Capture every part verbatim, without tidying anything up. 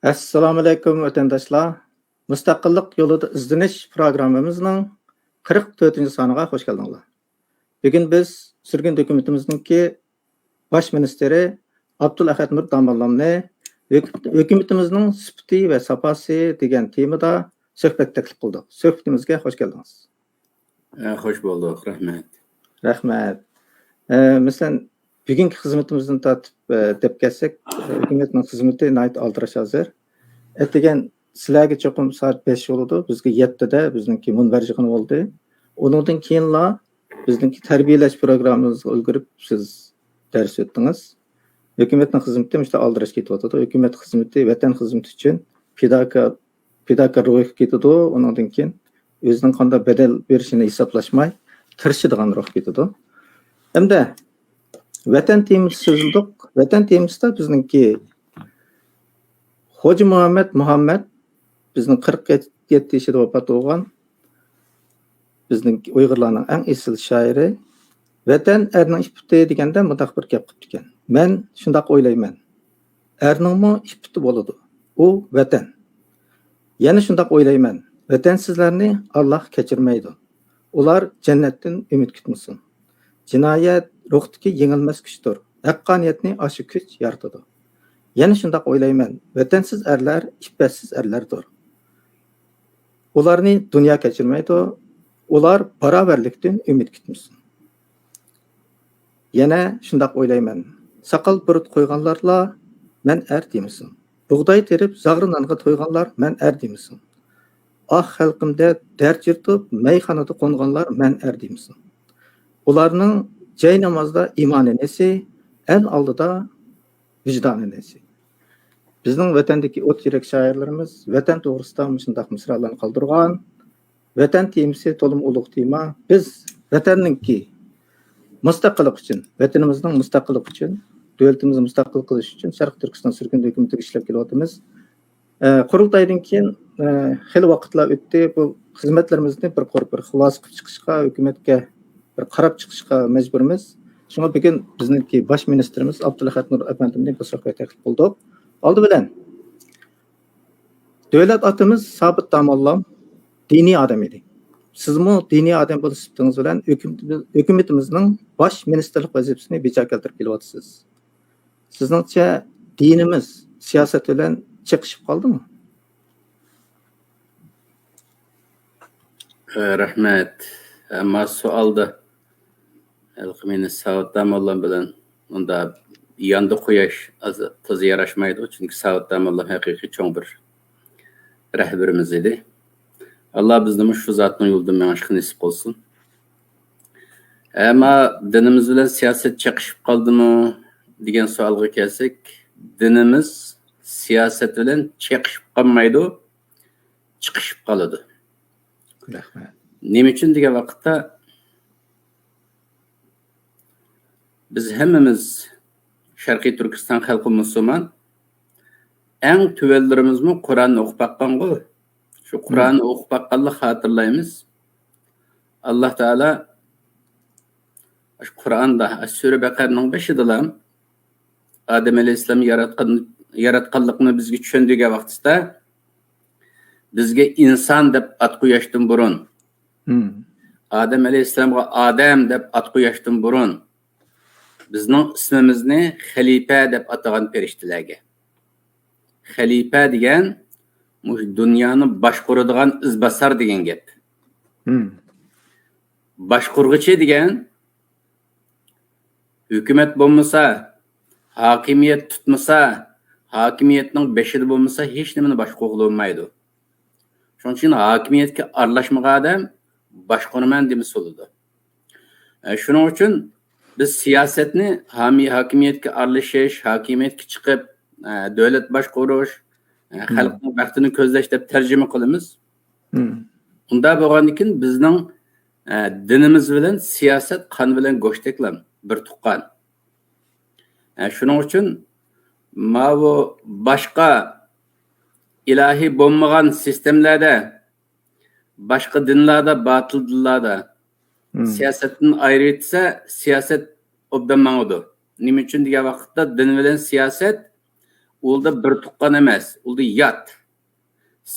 ئەسسالامۇئەلەيكۇم، ۋەتەنداشلار! مۇستەقىللىق يولىدا ئىزدىنىش پروگراممىمىزنىڭ قىرىق تۆتىنچى سانىغا خوش كەلدىڭلار. بۈگۈن بىز سۈرگۈن ھۆكۈمىتىمىزنىڭكى باش مىنىستىرى ئابدۇلئەھەد نۇر داموللامنى ھۆكۈم-، ھۆكۈمىتىمىزنىڭ سۈپىتى ۋە ساپاسى دېگەن تېمىدا سۆھبەت تەكلىپ قىلدۇق. سۆھبىتىمىزگە خوش كەلدىڭىز. ئە، خوش بولدۇق. رەھمەت. رەھمەت. ئە، مەسىلەن، بۈگۈنكى خىزمىتىمىزدىن تارتىپ، ئە، دەپ كەلسەك، ئە، ھۆكۈمەتنىڭ خىزمىتى ناھايىتى ئالدىراش ھازىر. ئەتىگەن سىلەرگە چوقۇم سائەت بەش بولىدۇ، بىزگە يەتتىدە بىزنىڭكى مۇنبەر يىغىنى بولدى. ئۇنىڭدىن كېيىنلا بىزنىڭكى تەربىيەلەش پروگراممىمىزغا ئۈلگۈرۈپ سىز دەرس ئۆتتىڭىز. ھۆكۈمەتنىڭ خىزمىتى مۇشۇنداق ئالدىراش كېتىۋاتىدۇ. ھۆكۈمەت خىزمىتى ۋەتەن خىزمىتى ئۈچۈن پىداكار پىداكار روھى كېتىدۇ. ئۇنىڭدىن كېيىن ئۆزىنىڭ قانداق بەدەل بېرىشىنى ھېسابلاشماي تىرىشىدىغان روھ كېتىدۇ. ھەمدە ۋەتەن تېمىسى سۆزلىدۇق. ۋەتەن تېمىسىدا بىزنىڭكى خوجا مۇھەممەد مۇھەممەد، بىزنىڭ قىرىق يەتتە يېشىدا ۋاپات بولغان، بىزنىڭ ئۇيغۇرلارنىڭ ئەڭ ئېسىل شائىرى. ۋەتەن ئەرنىڭ ئىپپىتى دېگەندە مۇنداق بىر گەپ قىپتىكەن. مەن شۇنداق ئويلايمەن. ئەرنىڭمۇ ئىپپىتى بولىدۇ. ئۇ ۋەتەن. يەنە شۇنداق ئويلايمەن. ۋەتەنسىزلەرنى ئاللاھ كەچۈرمەيدۇ. ئۇلار جەننەتتىن ئۈمىد كۈتمىسۇن. جىنايەت روھتىكى يېڭىلمەس كۈچتۇر. ھەققانىيەتنى ئاشۇ كۈچ يارىتىدۇ. يەنە شۇنداق ئويلايمەن. ۋەتەنسىز ئەرلەر ئىپپەتسىز ئەرلەردۇر. ئۇلارنى دۇنيا كەچۈرمەيدۇ. ئۇلار باراۋەرلىكتىن ئۈمىد كۈتمىسۇن. يەنە شۇنداق ئويلايمەن. ساقال بۇرۇت قويغانلارلا مەن ئەر دېمىسۇن. بۇغداي تېرىپ زاغرا نانغا تويغانلار مەن ئەر دېمىسۇن. ئاھ خەلقىمدە دەرد يىرتىپ مەيخانىدا قونغانلار مەن ئەر دېمىسۇن. ئۇلارنىڭ جاي نامازدا ئىمانى نېسى، ئەل ئالدىدا ۋىجدانى نېسى. بىزنىڭ ۋەتەندىكى ئوت يۈرەك شائىرلىرىمىز ۋەتەن توغرىسىدا مۇشۇنداق مىسرالارنى قالدۇرغان. ۋەتەن تېمىسى تولىمۇ ئۇلۇغ تېما. بىز ۋەتەننىڭكى مۇستەقىللىق ئۈچۈن، ۋەتىنىمىزنىڭ مۇستەقىللىقى ئۈچۈن، دۆلىتىمىزنى مۇستەقىل قىلىش ئۈچۈن شەرقىي تۈركىستان سۈرگۈن ھۆكۈمىتىگە ئىشلەپ كېلىۋاتىمىز. ئە، قۇرۇلتايدىن كېيىن، ئە، خېلى ۋاقىتلار ئۆتتى. بۇ خىزمەتلىرىمىزنى بىر قۇرۇپ، بىر خۇلاسە قىلىپ چىقىشقا، ھۆكۈمەتكە بىر قاراپ چىقىشقا مەجبۇرمىز. شۇڭا بۈگۈن بىزنىڭكى باش مىنىستىرىمىز ئابدۇلئەھەد نۇر ئەپەندىمنى بۇ سۆھبەتكە تەكلىپ قىلدۇق. ئالدى بىلەن، دۆلەت ئاتىمىز سابىت داموللام دىنىي ئادەم ئىدى. سىزمۇ دىنىي ئادەم بولۇش سۈپىتىڭىز بىلەن ھۆكۈم-، ھۆكۈمىتىمىزنىڭ باش مىنىستىرلىق ۋەزىپىسىنى بىجا كەلتۈرۈپ كېلىۋاتىسىز. سىزنىڭچە دىنىمىز سىياسەت بىلەن چېقىشىپ قالدىمۇ؟ ئە، رەھمەت. ئەمما سوئالدا ھېلىقى مېنى ساۋۇت داموللام بىلەن ئۇندا ياندا قۇياش ئاز-، تازا ياراشمايدۇ، چۈنكى ساۋۇت داموللام ھەقىقىي چوڭ بىر رەھبىرىمىز ئىدى. ئاللا بىزنىمۇ شۇ زاتنىڭ يولىدا مېڭىشقا نېسىپ قىلسۇن. ئەمما دىنىمىز بىلەن سىياسەت چېقىشىپ قالدىمۇ دېگەن سوئالغا كەلسەك، دىنىمىز سىياسەت بىلەن چېقىشىپ قالمايدۇ، چىقىشىپ قالىدۇ. رەھمەت. نېمە ئۈچۈن دېگەن ۋاقىتتا، بىز ھەممىمىز شەرقىي تۈركىستان خەلقى مۇسۇلمان، ئەڭ تۆۋەنلىرىمىزمۇ قۇرئاننى ئوقۇپ باققانغۇ. شۇ قۇرئاننى ئوقۇپ باققانلا خاتىرىلايمىز. ئاللا تائالا شۇ قۇرئاندا، سۈرە بەقەرىنىڭ بېشىدىلا ئادەم ئەلەيھىسسالام ياراتقان، ياراتقانلىقىنى بىزگە چۈشەندۈرگەن ۋاقتىسىدا، بىزگە ئىنسان دەپ ئات قويۇشتىن بۇرۇن، مم. ئادەم ئەلەيھىسسالامغا ئادەم دەپ ئات قويۇشتىن بۇرۇن، بىزنىڭ ئىسمىمىزنى خەلىپە دەپ ئاتىغان پەرىشتىلەرگە. خەلىپە دېگەن مۇشۇ دۇنيانى باشقۇرىدىغان ئىزباسار دېگەن گەپ. مم. باشقۇرغۇچى دېگەن ھۆكۈمەت بولمىسا، ھاكىمىيەت تۇتمىسا، ھاكىمىيەتنىڭ بېشىدا بولمىسا، ھېچ نېمىنى باشقۇرغىلى بولمايدۇ. شۇنىڭ ئۈچۈن ھاكىمىيەتكە ئارىلاشمىغان ئادەم باشقۇرىمەن دېمىسە بولىدۇ. ئە، شۇنىڭ ئۈچۈن بىز سىياسەتنى ھامىي-، ھاكىمىيەتكە ئارىلىشىش، ھاكىمىيەتكە چىقىپ، ئە، دۆلەت باشقۇرۇش، ئە، مم. خەلقنىڭ بەختىنى كۆزلەش دەپ تەرجىمە قىلىمىز. مم. ئۇنداق بولغاندىكىن بىزنىڭ، ئە، دىنىمىز بىلەن سىياسەت قان بىلەن گۆشتەكلا بىر تۇغقان. ئە، شۇنىڭ ئۈچۈن ماۋۇ باشقا ئىلاھىي بولمىغان سىستېمىلەردە، باشقا دىنلاردا، باتىل دىنلاردا مم. سىياسەتتىن ئايرىۋېتسە، سىياسەت ئوبدان ماڭىدۇ. نېمە ئۈچۈن دېگەن ۋاقىتتا، دىن بىلەن سىياسەت ئۇلدا بىر تۇغقان ئەمەس، ئۇلدا يات.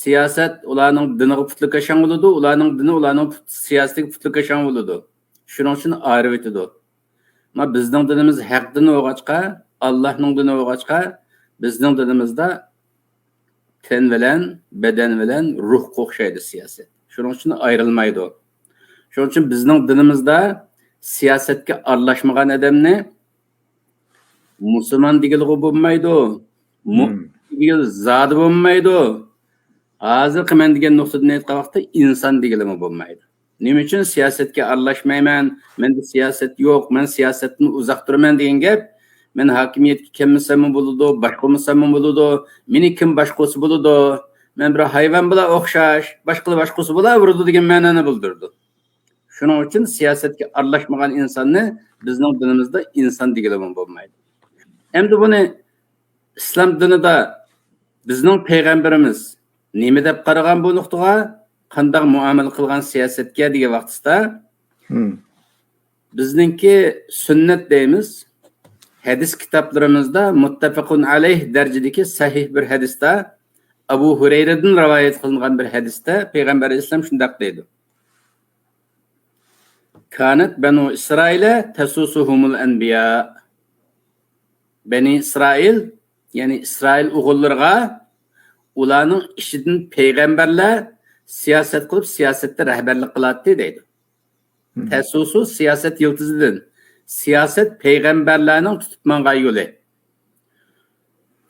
سىياسەت ئۇلارنىڭ دىنىغا پۇتلىكاشاڭ بولىدۇ، ئۇلارنىڭ دىنى ئۇلارنىڭ پۇت-، سىياسىتىگە پۇتلىكاشاڭ بولىدۇ. شۇنىڭ ئۈچۈن ئايرىۋېتىدۇ. ئەمما بىزنىڭ دىنىمىز ھەق دىنى بولغاچقا، ئاللاھنىڭ دىنى بولغاچقا، بىزنىڭ دىنىمىزدا تەن بىلەن، بەدەن بىلەن روھقا ئوخشايدۇ سىياسەت. شۇنىڭ ئۈچۈن ئايرىلمايدۇ. شۇنىڭ ئۈچۈن بىزنىڭ دىنىمىزدا سىياسەتكە ئارىلاشمىغان ئادەمنى مۇسۇلمان دېگىلىغۇ بولمايدۇ. مۇ-، مم. دېگىلى زادى بولمايدۇ. ھازىرقى مەن دېگەن نۇقتىدىن ئېيتقان ۋاقىتتا ئىنسان دېگىلىمۇ بولمايدۇ. نېمە ئۈچۈن سىياسەتكە ئارىلاشمايمەن؟ مەندە سىياسەت يوق، مەن سىياسەتتىن ئۇزاق تۇرىمەن دېگەن گەپ. مەن ھاكىمىيەتكە كەلمىسەممۇ بولىدۇ، باشقۇرمىساممۇ بولىدۇ. مېنى كىم باشقۇرسا بولىدۇ. مەن بىر ھايۋان بىلەن ئوخشاش، باشقىلار باشقۇرسا بولاۋېرىدۇ دېگەن مەنىنى بىلدۈرىدۇ. شۇنىڭ ئۈچۈن سىياسەتكە ئارىلاشمىغان ئىنساننى بىزنىڭ دىنىمىزدا ئىنسان دېگىلىمۇ بولمايدۇ. ئەمدى بۇنى ئىسلام دىنىدا بىزنىڭ پەيغەمبىرىمىز نېمە دەپ قارىغان بۇ نۇقتىغا، قانداق مۇئامىلە قىلغان سىياسەتكە دېگەن ۋاقتىسىدا، مم. بىزنىڭكى سۈننەت دەيمىز، ھەدىس كىتابلىرىمىزدا مۇتتەپەقۇن ئەلەيھ دەرىجىدىكى سەھىھ بىر ھەدىستە، ئەبۇ ھۇرەيرىدىن رىۋايەت قىلىنغان بىر ھەدىستە پەيغەمبەر ئەلەيھىسسالام شۇنداق دەيدۇ: كانەت بەنۇ ئىسرائىلە تەسۇسۇھۇمۇل ئەنبىيا. بەنى ئىسرائىل، يەنى ئىسرائىل ئوغۇللىرىغا ئۇلارنىڭ ئىچىدىن پەيغەمبەرلەر سىياسەت قىلىپ، سىياسەتتە رەھبەرلىك قىلاتتى دەيدۇ. مم. تەسۇسۇ سىياسەت يىلتىزىدىن، سىياسەت پەيغەمبەرلەرنىڭ تۇتۇپ ماڭغان يولى.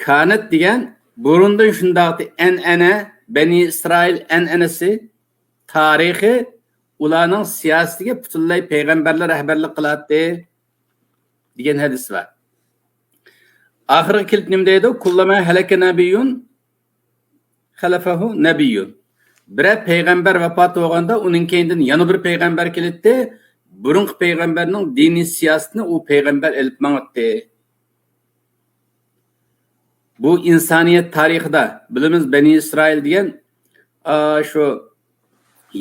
كانەت دېگەن بۇرۇندىن شۇنداقتى ئەنئەنە، بەنى ئىسرائىل ئەنئەنىسى، تارىخى، ئۇلارنىڭ سىياسىتىگە پۈتۈنلەي پەيغەمبەرلەر رەھبەرلىك قىلاتتى دېگەن ھەدىس بار. ئاخىرىغا كېلىپ نېمە دەيدۇ؟ كۇللەما ھەلەكە نەبىييۇن خەلەفەھۇ نەبىييۇن. بىرەر پەيغەمبەر ۋاپات بولغاندا، ئۇنىڭ كەينىدىن يەنە بىر پەيغەمبەر كېلەتتى. بۇرۇنقى پەيغەمبەرنىڭ دىنىي سىياسىتىنى ئۇ پەيغەمبەر ئېلىپ ماڭاتتى. بۇ ئىنسانىيەت تارىخىدا بىلىمىز، بەنى ئىسرائىل دېگەن، ئا، شۇ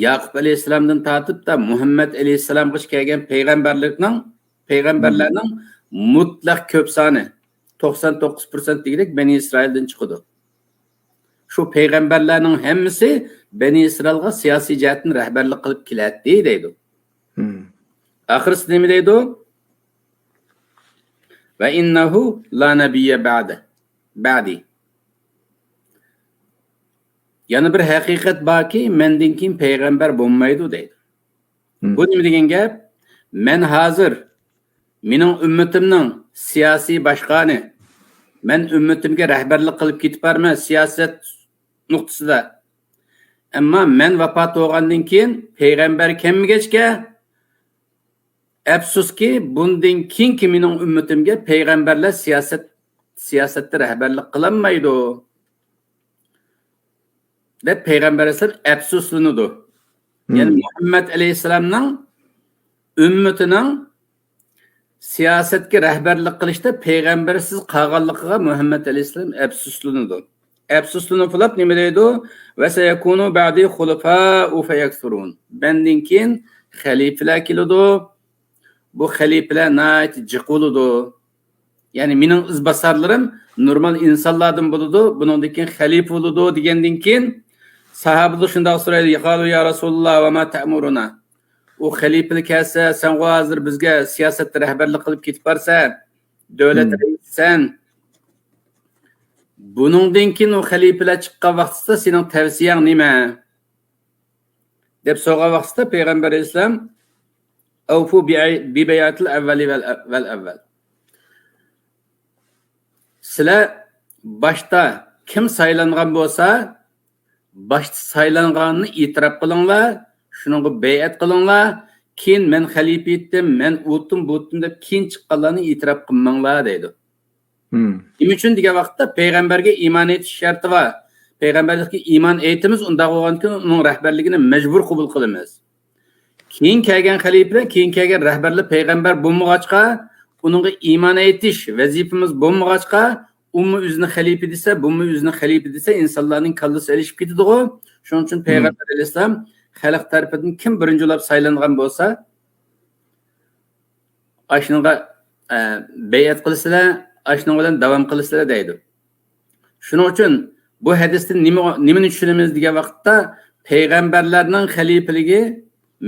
ياقۇپ ئەلەيھىسسالامدىن تارتىپ تا مۇھەممەد ئەلەيھىسسالامغىچە كەلگەن پەيغەمبەرلىكنىڭ، پەيغەمبەرلەرنىڭ مۇتلەق كۆپ سانى، توقسان توققۇز پىرسەنت دېگۈدەك بەنى ئىسرائىلدىن چىقىدۇ. شۇ پەيغەمبەرلەرنىڭ ھەممىسى بەنى ئىسرائىلغا سىياسىي جەھەتتىن رەھبەرلىك قىلىپ كېلەتتى دەيدۇ. مم. ئاخىرسىدا نېمە دەيدۇ؟ ۋە ئىننەھۇ لا نەبىييە بەدى، بەدى. يەنە بىر ھەقىقەت باركى، مەندىن كېيىن پەيغەمبەر بولمايدۇ دەيدۇ. مم. بۇ نېمە دېگەن گەپ؟ مەن ھازىر مېنىڭ ئۈممىتىمنىڭ سىياسىي باشقانى، مەن ئۈممىتىمگە رەھبەرلىك قىلىپ كېتىپ بارىمەن سىياسەت نۇقتىسىدا. ئەمما مەن ۋاپات بولغاندىن كېيىن پەيغەمبەر كەلمىگەچكە، ئەپسۇسكى، بۇندىن كېيىنكى مېنىڭ ئۈممىتىمگە پەيغەمبەرلەر سىياسەت، سىياسەتتە رەھبەرلىك قىلالمايدۇ، دەپ پەيغەمبەر ئەلەيھىسسالام ئەپسۇسلىنىدۇ. يەنى مۇھەممەد ئەلەيھىسسالامنىڭ ئۈممىتىنىڭ سىياسەتكە رەھبەرلىك قىلىشتا پەيغەمبەرسىز قالغانلىقىغا مۇھەممەد ئەلەيھىسسالام ئەپسۇسلىنىدۇ. ئەپسۇسلىنىپ نېمە دەيدۇ؟ ۋە سەيەكۇنۇ بەدى خۇلەفاءۇ فەيەكسۇرۇن. مەندىن كېيىن خەلىپىلەر كېلىدۇ. بۇ خەلىپىلەر ناھايىتى جىق بولىدۇ. يەنى مېنىڭ ئىزباسارلىرىم نورمال ئىنسانلاردىن بولىدۇ، بۇنىڭدىن كېيىن خەلىپە بولىدۇ دېگەندىن كېيىن، ساھابىلەر شۇنداق سورايدۇ: قالۇ يا رەسۇلاللا، ۋە ما تەئمۇرۇنا؟ ئۇ خەلىپىلەر كەلسە، سەنغۇ ھازىر بىزگە سىياسەتتە رەھبەرلىك قىلىپ كېتىپ بارسەن، دۆلەت رەئىسىسەن. بۇنىڭدىن كېيىن ئۇ خەلىپىلەر چىققان ۋاقتىدا سېنىڭ تەۋسىيەڭ نېمە؟ دەپ سورىغان ۋاقتىدا پەيغەمبەر ئەلەيھىسسالام، ئەۋفۇ بىئەي-، بىبەيئەتىل ئەۋۋەلى ۋەل، ۋەل ئەۋۋەل. سىلەر باشتا كىم سايلانغان بولسا، باشتا سايلانغاننى ئېتىراپ قىلىڭلار، شۇنىڭغا بەيئەت قىلىڭلار، كېيىن مەن خەلىپە ئېيتتىم، مەن ئۇتتۇم، بۇتتۇم دەپ كېيىن چىققانلارنى ئېتىراپ قىلماڭلار دەيدۇ. مم. نېمە ئۈچۈن دېگەن ۋاقىتتا، پەيغەمبەرگە ئىمان ئېيتىش شەرتى بار. پەيغەمبەرلىككە ئىمان ئېيتىمىز، ئۇنداق بولغاندىكىن ئۇنىڭ رەھبەرلىكىنى مەجبۇر قوبۇل قىلىمىز. كېيىن كەلگەن خەلىپىلەر، كېيىن كەلگەن رەھبەرلەر پەيغەمبەر بولمىغاچقا، ئۇنىڭغا ئىمان ئېيتىش ۋەزىپىمىز بولمىغاچقا، ئۇمۇ ئۆزىنى خەلىپە دېسە، بۇمۇ ئۆزىنى خەلىپە دېسە، ئىنسانلارنىڭ كاللىسى ئېلىشىپ كېتىدىغۇ. شۇنىڭ ئۈچۈن مم. پەيغەمبەر ئەلەيھىسسالام خەلق تەرىپىدىن كىم بىرىنچى بولۇپ سايلانغان بولسا، ئاشۇنىڭغا، ئە، بەيئەت قىلىسىلەر، ئاشۇنىڭ بىلەن داۋام قىلىسىلەر دەيدۇ. شۇنىڭ ئۈچۈن بۇ ھەدىستىن نېمە، نېمىنى چۈشىنىمىز دېگەن ۋاقىتتا، پەيغەمبەرلەرنىڭ خەلىپىلىكى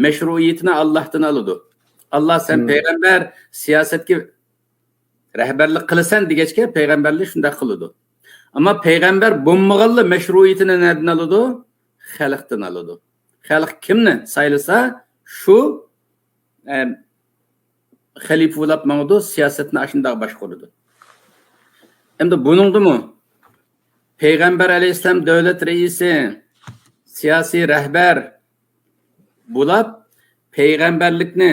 مەشرۇئىيىتىنى ئاللاھتىن ئالىدۇ. ئاللا سەن پەيغەمبەر سىياسەتكە رەھبەرلىك قىلىسەن دېگەچكە، پەيغەمبەرلەر شۇنداق قىلىدۇ. ئەمما پەيغەمبەر بولمىغانلا مەشرۇئىيىتىنى نەدىن ئالىدۇ؟ خەلقتىن ئالىدۇ. خەلق كىمنى سايلىسا، شۇ، ئە، خەلىپە بولاپ ماڭىدۇ، سىياسەتنى ئاشۇنداق باشقۇرىدۇ. ئەمدى بۇنىڭدىمۇ پەيغەمبەر ئەلەيھىسسالام دۆلەت رەئىسى، سىياسىي رەھبەر بولاپ، پەيغەمبەرلىكنى،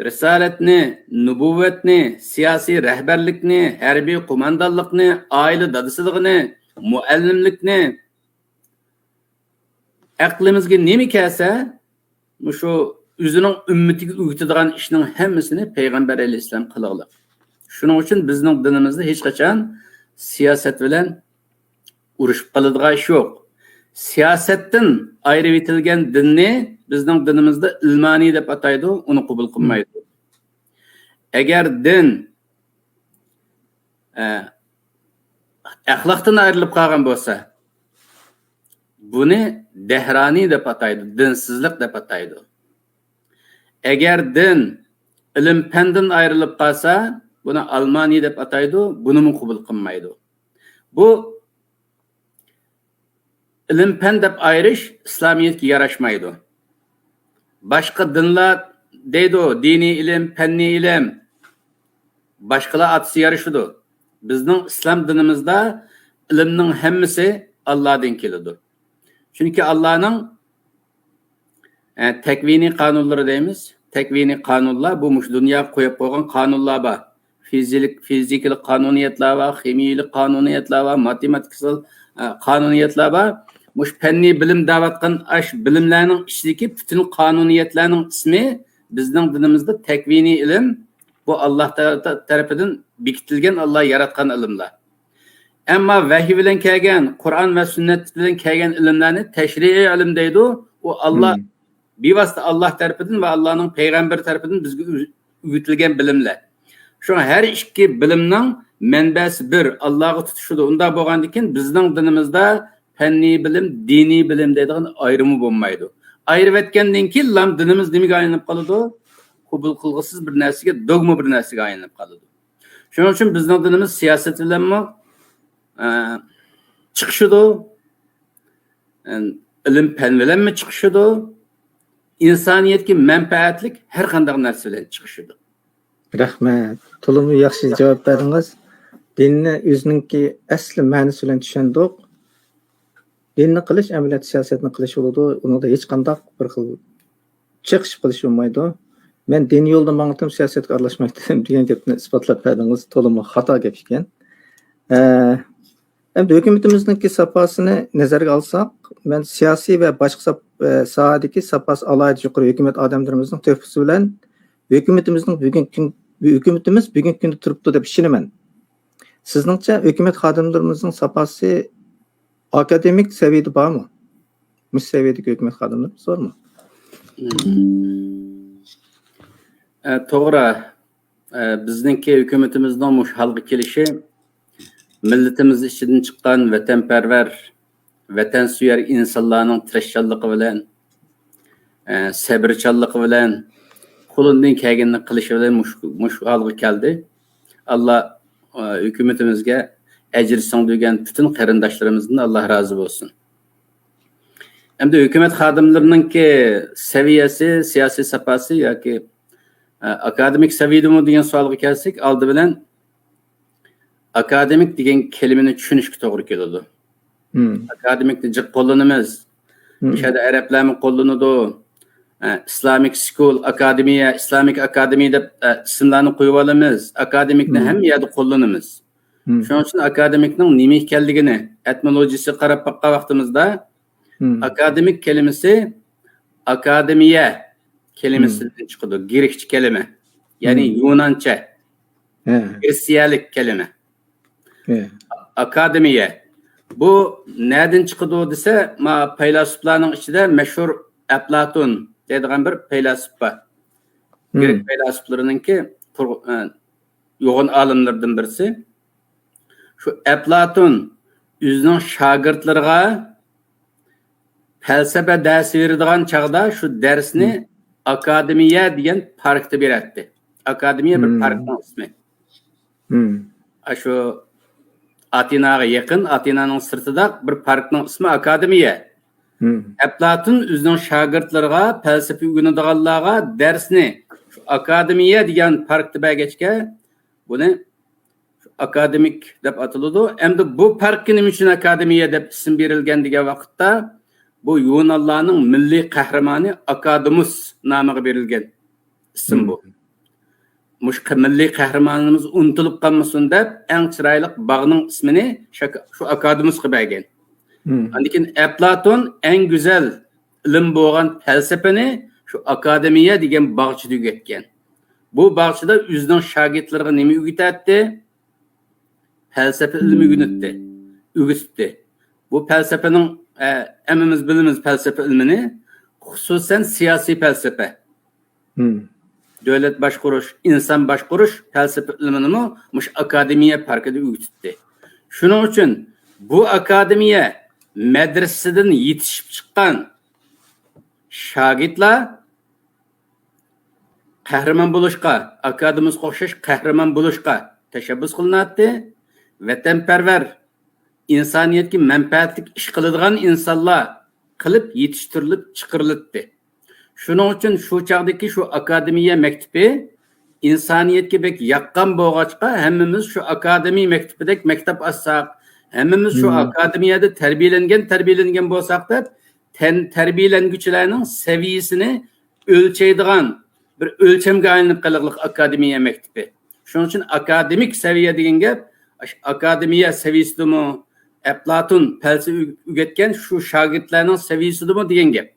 رىسالەتنى، نۇبۇۋۋەتنى، سىياسىي رەھبەرلىكنى، ھەربىي قوماندانلىقنى، ئائىلە دادىسىلىقىنى، مۇئەللىملىكنى، ئەقلىمىزگە نېمە كەلسە، مۇشۇ ئۆزىنىڭ ئۈممىتىگە ئۆگىتىدىغان ئىشنىڭ ھەممىسىنى پەيغەمبەر ئەلەيھىسسالام قىلغۇلۇق. شۇنىڭ ئۈچۈن بىزنىڭ دىنىمىزدا ھېچقاچان سىياسەت بىلەن ئۇرۇشۇپ قالىدىغان ئىش يوق. سىياسەتتىن ئايرىۋېتىلگەن دىننى بىزنىڭ دىنىمىزدا ئىلمانىي دەپ ئاتايدۇ، ئۇنى قوبۇل قىلمايدۇ. ئەگەر دىن، ئە، ئەخلاقتىن ئايرىلىپ قالغان بولسا، بۇنى دەھرانىي دەپ ئاتايدۇ، دىنسىزلىق دەپ ئاتايدۇ. ئەگەر دىن ئىلىم-پەندىن ئايرىلىپ قالسا، بۇنى ئالمانىي دەپ ئاتايدۇ، بۇنىمۇ قوبۇل قىلمايدۇ. بۇ ئىلىم-پەن دەپ ئايرىش ئىسلامىيەتكە ياراشمايدۇ. باشقا دىنلار دەيدۇ، دىنىي ئىلىم، پەننىي ئىلىم. باشقىلار ئاتىسى يارىشىدۇ. بىزنىڭ ئىسلام دىنىمىزدا ئىلىمنىڭ ھەممىسى ئاللادىن كېلىدۇ. چۈنكى ئاللانىڭ، ئە، تەكۋىنىي قانۇنلىرى دەيمىز. تەكۋىنىي قانۇنلار، بۇ مۇشۇ دۇنياغا قويۇپ قويغان قانۇنلار بار. فىزىك، فىزىكىلىق قانۇنىيەتلەر بار، خىمىيىلىق قانۇنىيەتلەر بار، ماتېماتىكىسال، ئە، قانۇنىيەتلەر بار. مۇشۇ پەننىي بىلىم دەۋاتقان ئاش بىلىملەرنىڭ ئىچىدىكى پۈتۈن قانۇنىيەتلەرنىڭ ئىسمى بىزنىڭ دىنىمىزدا تەكۋىنىي ئىلىم، بۇ ئاللا تە-، تە-، تەرىپىدىن بېكىتىلگەن، ئاللا ياراتقان ئىلىملار. ئەمما ۋەھىي بىلەن كەلگەن، قۇرئان ۋە سۈننەت بىلەن كەلگەن ئىلىملەرنى تەشرىئىي ئىلىم دەيدۇ. ئۇ ئاللا، بىۋاسىتە ئاللا تەرىپىدىن ۋە ئاللانىڭ پەيغەمبىرى تەرىپىدىن بىزگە ئۆ-، ئۆگىتىلگەن بىلىملەر. شۇڭا ھەر ئىككى بىلىمنىڭ مەنبەسى بىر، ئاللاغا تۇتىشىدۇ. ئۇنداق بولغاندىن كېيىن بىزنىڭ دىنىمىزدا پەننىي بىلىم، دىنىي بىلىم دەيدىغان ئايرىمى بولمايدۇ. ئايرىۋەتكەندىن كېيىنلا دىنىمىز نېمىگە ئايلىنىپ قالىدۇ؟ قوبۇل قىلغۇسىز بىر نەرسىگە، دوگما بىر نەرسىگە ئايلىنىپ قالىدۇ. شۇنىڭ ئۈچۈن بىزنىڭ دىنىمىز سىياسەت بىلەنمۇ، ئە، چىقىشىدۇ، ئە، ئىلىم پەن بىلەنمۇ چىقىشىدۇ، ئىنسانىيەتكە مەنپەئەتلىك ھەر قانداق نەرسە بىلەن چىقىشىدۇ. رەھمەت. تولىمۇ ياخشى جاۋاب بەردىڭىز. دىننى ئۆزىنىڭكى ئەسلى مەنىسى بىلەن چۈشەندۇق. دىننى قىلىش ئەمەلىيەتتە سىياسەتنى قىلىش بولىدۇ. ئۇنىڭدا ھېچقانداق بىر خىل چېقىشىپ قېلىش بولمايدۇ. مەن دىن يولىدا ماڭىتىم، سىياسەتكە ئارىلاشمايتتىم دېگەن گەپنى ئىسپاتلاپ بەردىڭىز. تولىمۇ خاتا گەپ ئىكەن. ئە، ئەمدى ھۆكۈمىتىمىزنىڭكى ساپاسىنى نەزەرگە ئالساق، مەن سىياسىي ۋە باشقا ساپ-، ئە، ساھەدىكى ساپاسى ئالاھىدە يۇقىرى ھۆكۈمەت ئادەملىرىمىزنىڭ تۆھپىسى بىلەن ھۆكۈمىتىمىزنىڭ بۈگۈنكى كۈن، ھۆكۈمىتىمىز بۈگۈنكى كۈندە تۇرۇپتۇ دەپ ئىشىنىمەن. سىزنىڭچە، ھۆكۈمەت خادىملىرىمىزنىڭ ساپاسى ئاكادېمىك سەۋىيەدە بارمۇ؟ مۇشۇ سەۋىيەدىكى ھۆكۈمەت خادىملىرىمىز بارمۇ؟ ئە، توغرا. ئە، بىزنىڭكى ھۆكۈمىتىمىزنىڭ مۇشۇ ھالغا كېلىشى مىللىتىمىز ئىچىدىن چىققان ۋەتەنپەرۋەر، ۋەتەنسۆيەر ئىنسانلارنىڭ تىرىشچانلىقى بىلەن، ئە، سەۋرچانلىقى بىلەن، قولىدىن كەلگىنىنى قىلىشى بىلەن مۇشۇ، مۇشۇ ھالغا كەلدى. ئاللا، ئە، ھۆكۈمىتىمىزگە ئەجىر سىڭدۈرگەن پۈتۈن قېرىنداشلىرىمىزدىن ئاللا رازى بولسۇن. ئەمدى ھۆكۈمەت خادىملىرىنىڭكى سەۋىيەسى، سىياسىي ساپاسى ياكى، ئە، ئاكادېمىك سەۋىيەدىمۇ دېگەن سوئالغا كەلسەك، ئالدى بىلەن ئاكادېمىك دېگەن كەلىمىنى چۈشىنىشكە توغرا كېلىدۇ. ئاكادېمىكنى جىق قوللىنىمىز. مۇشۇ يەردە ئەرەبلەرمۇ قوللىنىدۇ. ئە، ئىسلامىك سكۇل، ئاكادېمىيە، ئىسلامىك ئاكادېمىيە دەپ، ئە، ئىسىملارنى قويۇۋالىمىز. ئاكادېمىكنى ھەممە يەردە قوللىنىمىز. شۇنىڭ ئۈچۈن ئاكادېمىكنىڭ نېمە ئىكەنلىكىنى، ئېتىمولوگىيىسىغا قاراپ باققان ۋاقتىمىزدا، ئاكادېمىك كەلىمىسى ئاكادېمىيە كەلىمىسىدىن چىقىدۇ، گرېكچە كەلىمە. يەنى يۇنانچە، پېرسىيەلىك كەلىمە. ئاكادېمىيە. بۇ نەدىن چىقىدۇ دېسە، ما پەيلاسوپلارنىڭ ئىچىدە مەشھۇر ئەپلاتون دەيدىغان بىر پەيلاسوپ بار. گرېك پەيلاسوپلىرىنىڭكى قۇر-، ئە، يوغان ئالىملىرىدىن بىرسى. شۇ ئەپلاتون ئۆزىنىڭ شاگىرتلىرىغا پەلسەپە دەرسى بېرىدىغان چاغدا شۇ دەرسنى ئاكادېمىيە دېگەن پاركتا بېرەتتى. ئاكادېمىيە بىر پاركنىڭ ئىسمى. ئاشۇ ئاتېناغا يېقىن، ئاتېنانىڭ سىرتىدا بىر پاركنىڭ ئىسمى ئاكادېمىيە. ئەپلاتون ئۆزىنىڭ شاگىرتلىرىغا، پەلسەپە ئۆگىنىدىغانلارغا دەرسنى شۇ ئاكادېمىيە دېگەن پاركتا بەرگەچكە، بۇنى ئاكادېمىك دەپ ئاتىلىدۇ. ئەمدى بۇ پاركقا نېمە ئۈچۈن ئاكادېمىيە دەپ ئىسىم بېرىلگەن دېگەن ۋاقىتتا، بۇ يۇنانلارنىڭ مىللىي قەھرىمانى ئاكادېمۇس نامىغا بېرىلگەن ئىسىم بۇ. مۇشۇ قە-، مىللىي قەھرىمانىمىز ئۇنتۇلۇپ قالمىسۇن دەپ، ئەڭ چىرايلىق باغنىڭ ئىسمىنى شاكا-، شۇ ئاكادېمۇسقا بەرگەن. ئاندىن كېيىن ئەپلاتون ئەڭ گۈزەل ئىلىم بولغان پەلسەپىنى شۇ ئاكادېمىيە دېگەن باغچىدا ئۆگەتكەن. بۇ باغچىدا ئۆزىنىڭ شاگىرتلىرىغا نېمە ئۆگىتەتتى؟ پەلسەپە ئىلمى ئۆگىنىتتى، ئۆگىتىتتى. بۇ پەلسەپىنىڭ، ئە، ھەممىمىز بىلىمىز پەلسەپە ئىلمىنى، خۇسۇسەن سىياسىي پەلسەپە. دۆلەت باشقۇرۇش، ئىنسان باشقۇرۇش پەلسەپە ئىلمىنىمۇ مۇشۇ ئاكادېمىيە پاركىدا ئۆگىتىتتى. شۇنىڭ ئۈچۈن بۇ ئاكادېمىيە مەدرىسىدىن يېتىشىپ چىققان شاگىرتلار قەھرىمان بولۇشقا، ئاكادېمىسقا ئوخشاش قەھرىمان بولۇشقا تەشەببۇس قىلىناتتى. ۋەتەنپەرۋەر، ئىنسانىيەتكە مەنپەئەتلىك ئىش قىلىدىغان ئىنسانلار قىلىپ يېتىشتۈرۈلۈپ چىقىرىلاتتى. شۇنىڭ ئۈچۈن شۇ چاغدىكى شۇ ئاكادېمىيە مەكتىپى ئىنسانىيەتكە بەك ياققان بولغاچقا، ھەممىمىز شۇ ئاكادېمىيە مەكتىپىدەك مەكتەپ ئاچساق، ھەممىمىز شۇ ئاكادېمىيەدە تەربىيەلەنگەن، تەربىيەلەنگەن بولساق دەپ، تەن-، تەربىيەلەنگۈچىلەرنىڭ سەۋىيەسىنى ئۆلچەيدىغان بىر ئۆلچەمگە ئايلىنىپ قېلىقلىق ئاكادېمىيە مەكتىپى. شۇنىڭ ئۈچۈن ئاكادېمىك سەۋىيە دېگەن گەپ، ئاشۇ ئاكادېمىيە سەۋىيەسىدىمۇ، ئەپلاتون پەلسەپە ئۆگەتكەن شۇ شاگىرتلارنىڭ سەۋىيەسىدىمۇ دېگەن گەپ.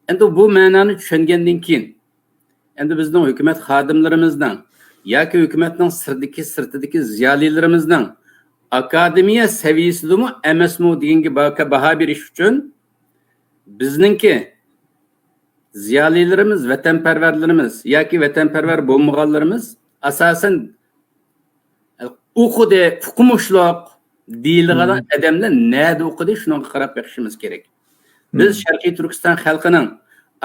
ئەمدى بۇ مەنانى چۈشەنگەندىن كېيىن، ئەمدى بىزنىڭ ھۆكۈمەت خادىملىرىمىزنىڭ ياكى ھۆكۈمەتنىڭ سىرتىدىكى، سىرتىدىكى زىيالىيلىرىمىزنىڭ ئاكادېمىيە سەۋىيەسىدىمۇ ئەمەسمۇ دېگەنگە باكا-، باھا بېرىش ئۈچۈن بىزنىڭكى زىيالىيلىرىمىز، ۋەتەنپەرۋەرلىرىمىز ياكى ۋەتەنپەرۋەر بولمىغانلىرىمىز ئاساسەن ئوقۇدى، ئوقۇمۇشلۇق دېيىلىدىغان ئادەملەر نەدە ئوقۇدى، شۇنىڭغا قاراپ بېقىشىمىز كېرەك. بىز شەرقىي تۈركىستان خەلقىنىڭ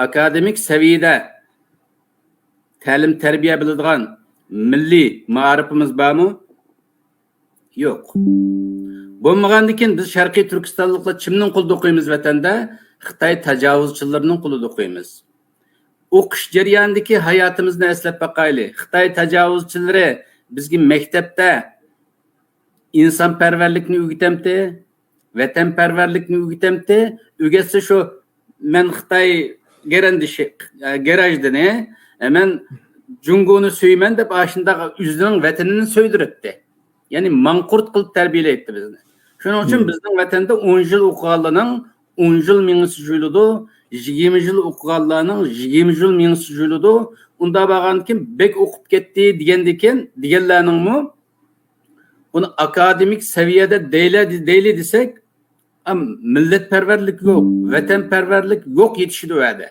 ئاكادېمىك سەۋىيەدە تەلىم-تەربىيە بىلىدىغان مىللىي مائارىپىمىز بارمۇ؟ يوق. بولمىغاندىكىن بىز شەرقىي تۈركىستانلىقلار كىمنىڭ قولىدا ئوقۇيمىز ۋەتەندە؟ خىتاي تاجاۋۇزچىلىرىنىڭ قولىدا ئوقۇيمىز. ئوقۇش جەريانىدىكى ھاياتىمىزنى ئەسلەپ باقايلى. خىتاي تاجاۋۇزچىلىرى بىزگە مەكتەپتە ئىنسانپەرۋەرلىكنى ئۆگىتەمتى، ۋەتەنپەرۋەرلىكنى ئۆگىتەمتى. ئۆگەتسە شۇ مەن خىتاي گېرەندىشى، گېراژدىنى، مەن جۇڭگونى سۆيىمەن دەپ ئاشۇنداق ئۆزىنىڭ ۋەتىنىنى سۆيدۈرەتتى. يەنى ماڭقۇرت قىلىپ تەربىيەلەيتتى بىزنى. شۇنىڭ ئۈچۈن بىزنىڭ ۋەتەندە ئون يىل ئوقۇغانلارنىڭ ئون يىل مېڭىسى جۇيۇلىدۇ، يىگىرمە يىل ئوقۇغانلارنىڭ يىگىرمە يىل مېڭىسى جۇيۇلىدۇ. ئۇنداق بولغاندىكىن بەك ئوقۇپ كەتتى دېگەندىكىن، دېگەنلەرنىڭمۇ ئۇنى ئاكادېمىك سەۋىيەدە دەيلى، دەيلى دېسەك، ئا، مىللەتپەرۋەرلىك يوق، ۋەتەنپەرۋەرلىك يوق يېتىشىدۇ ئۇ يەردە.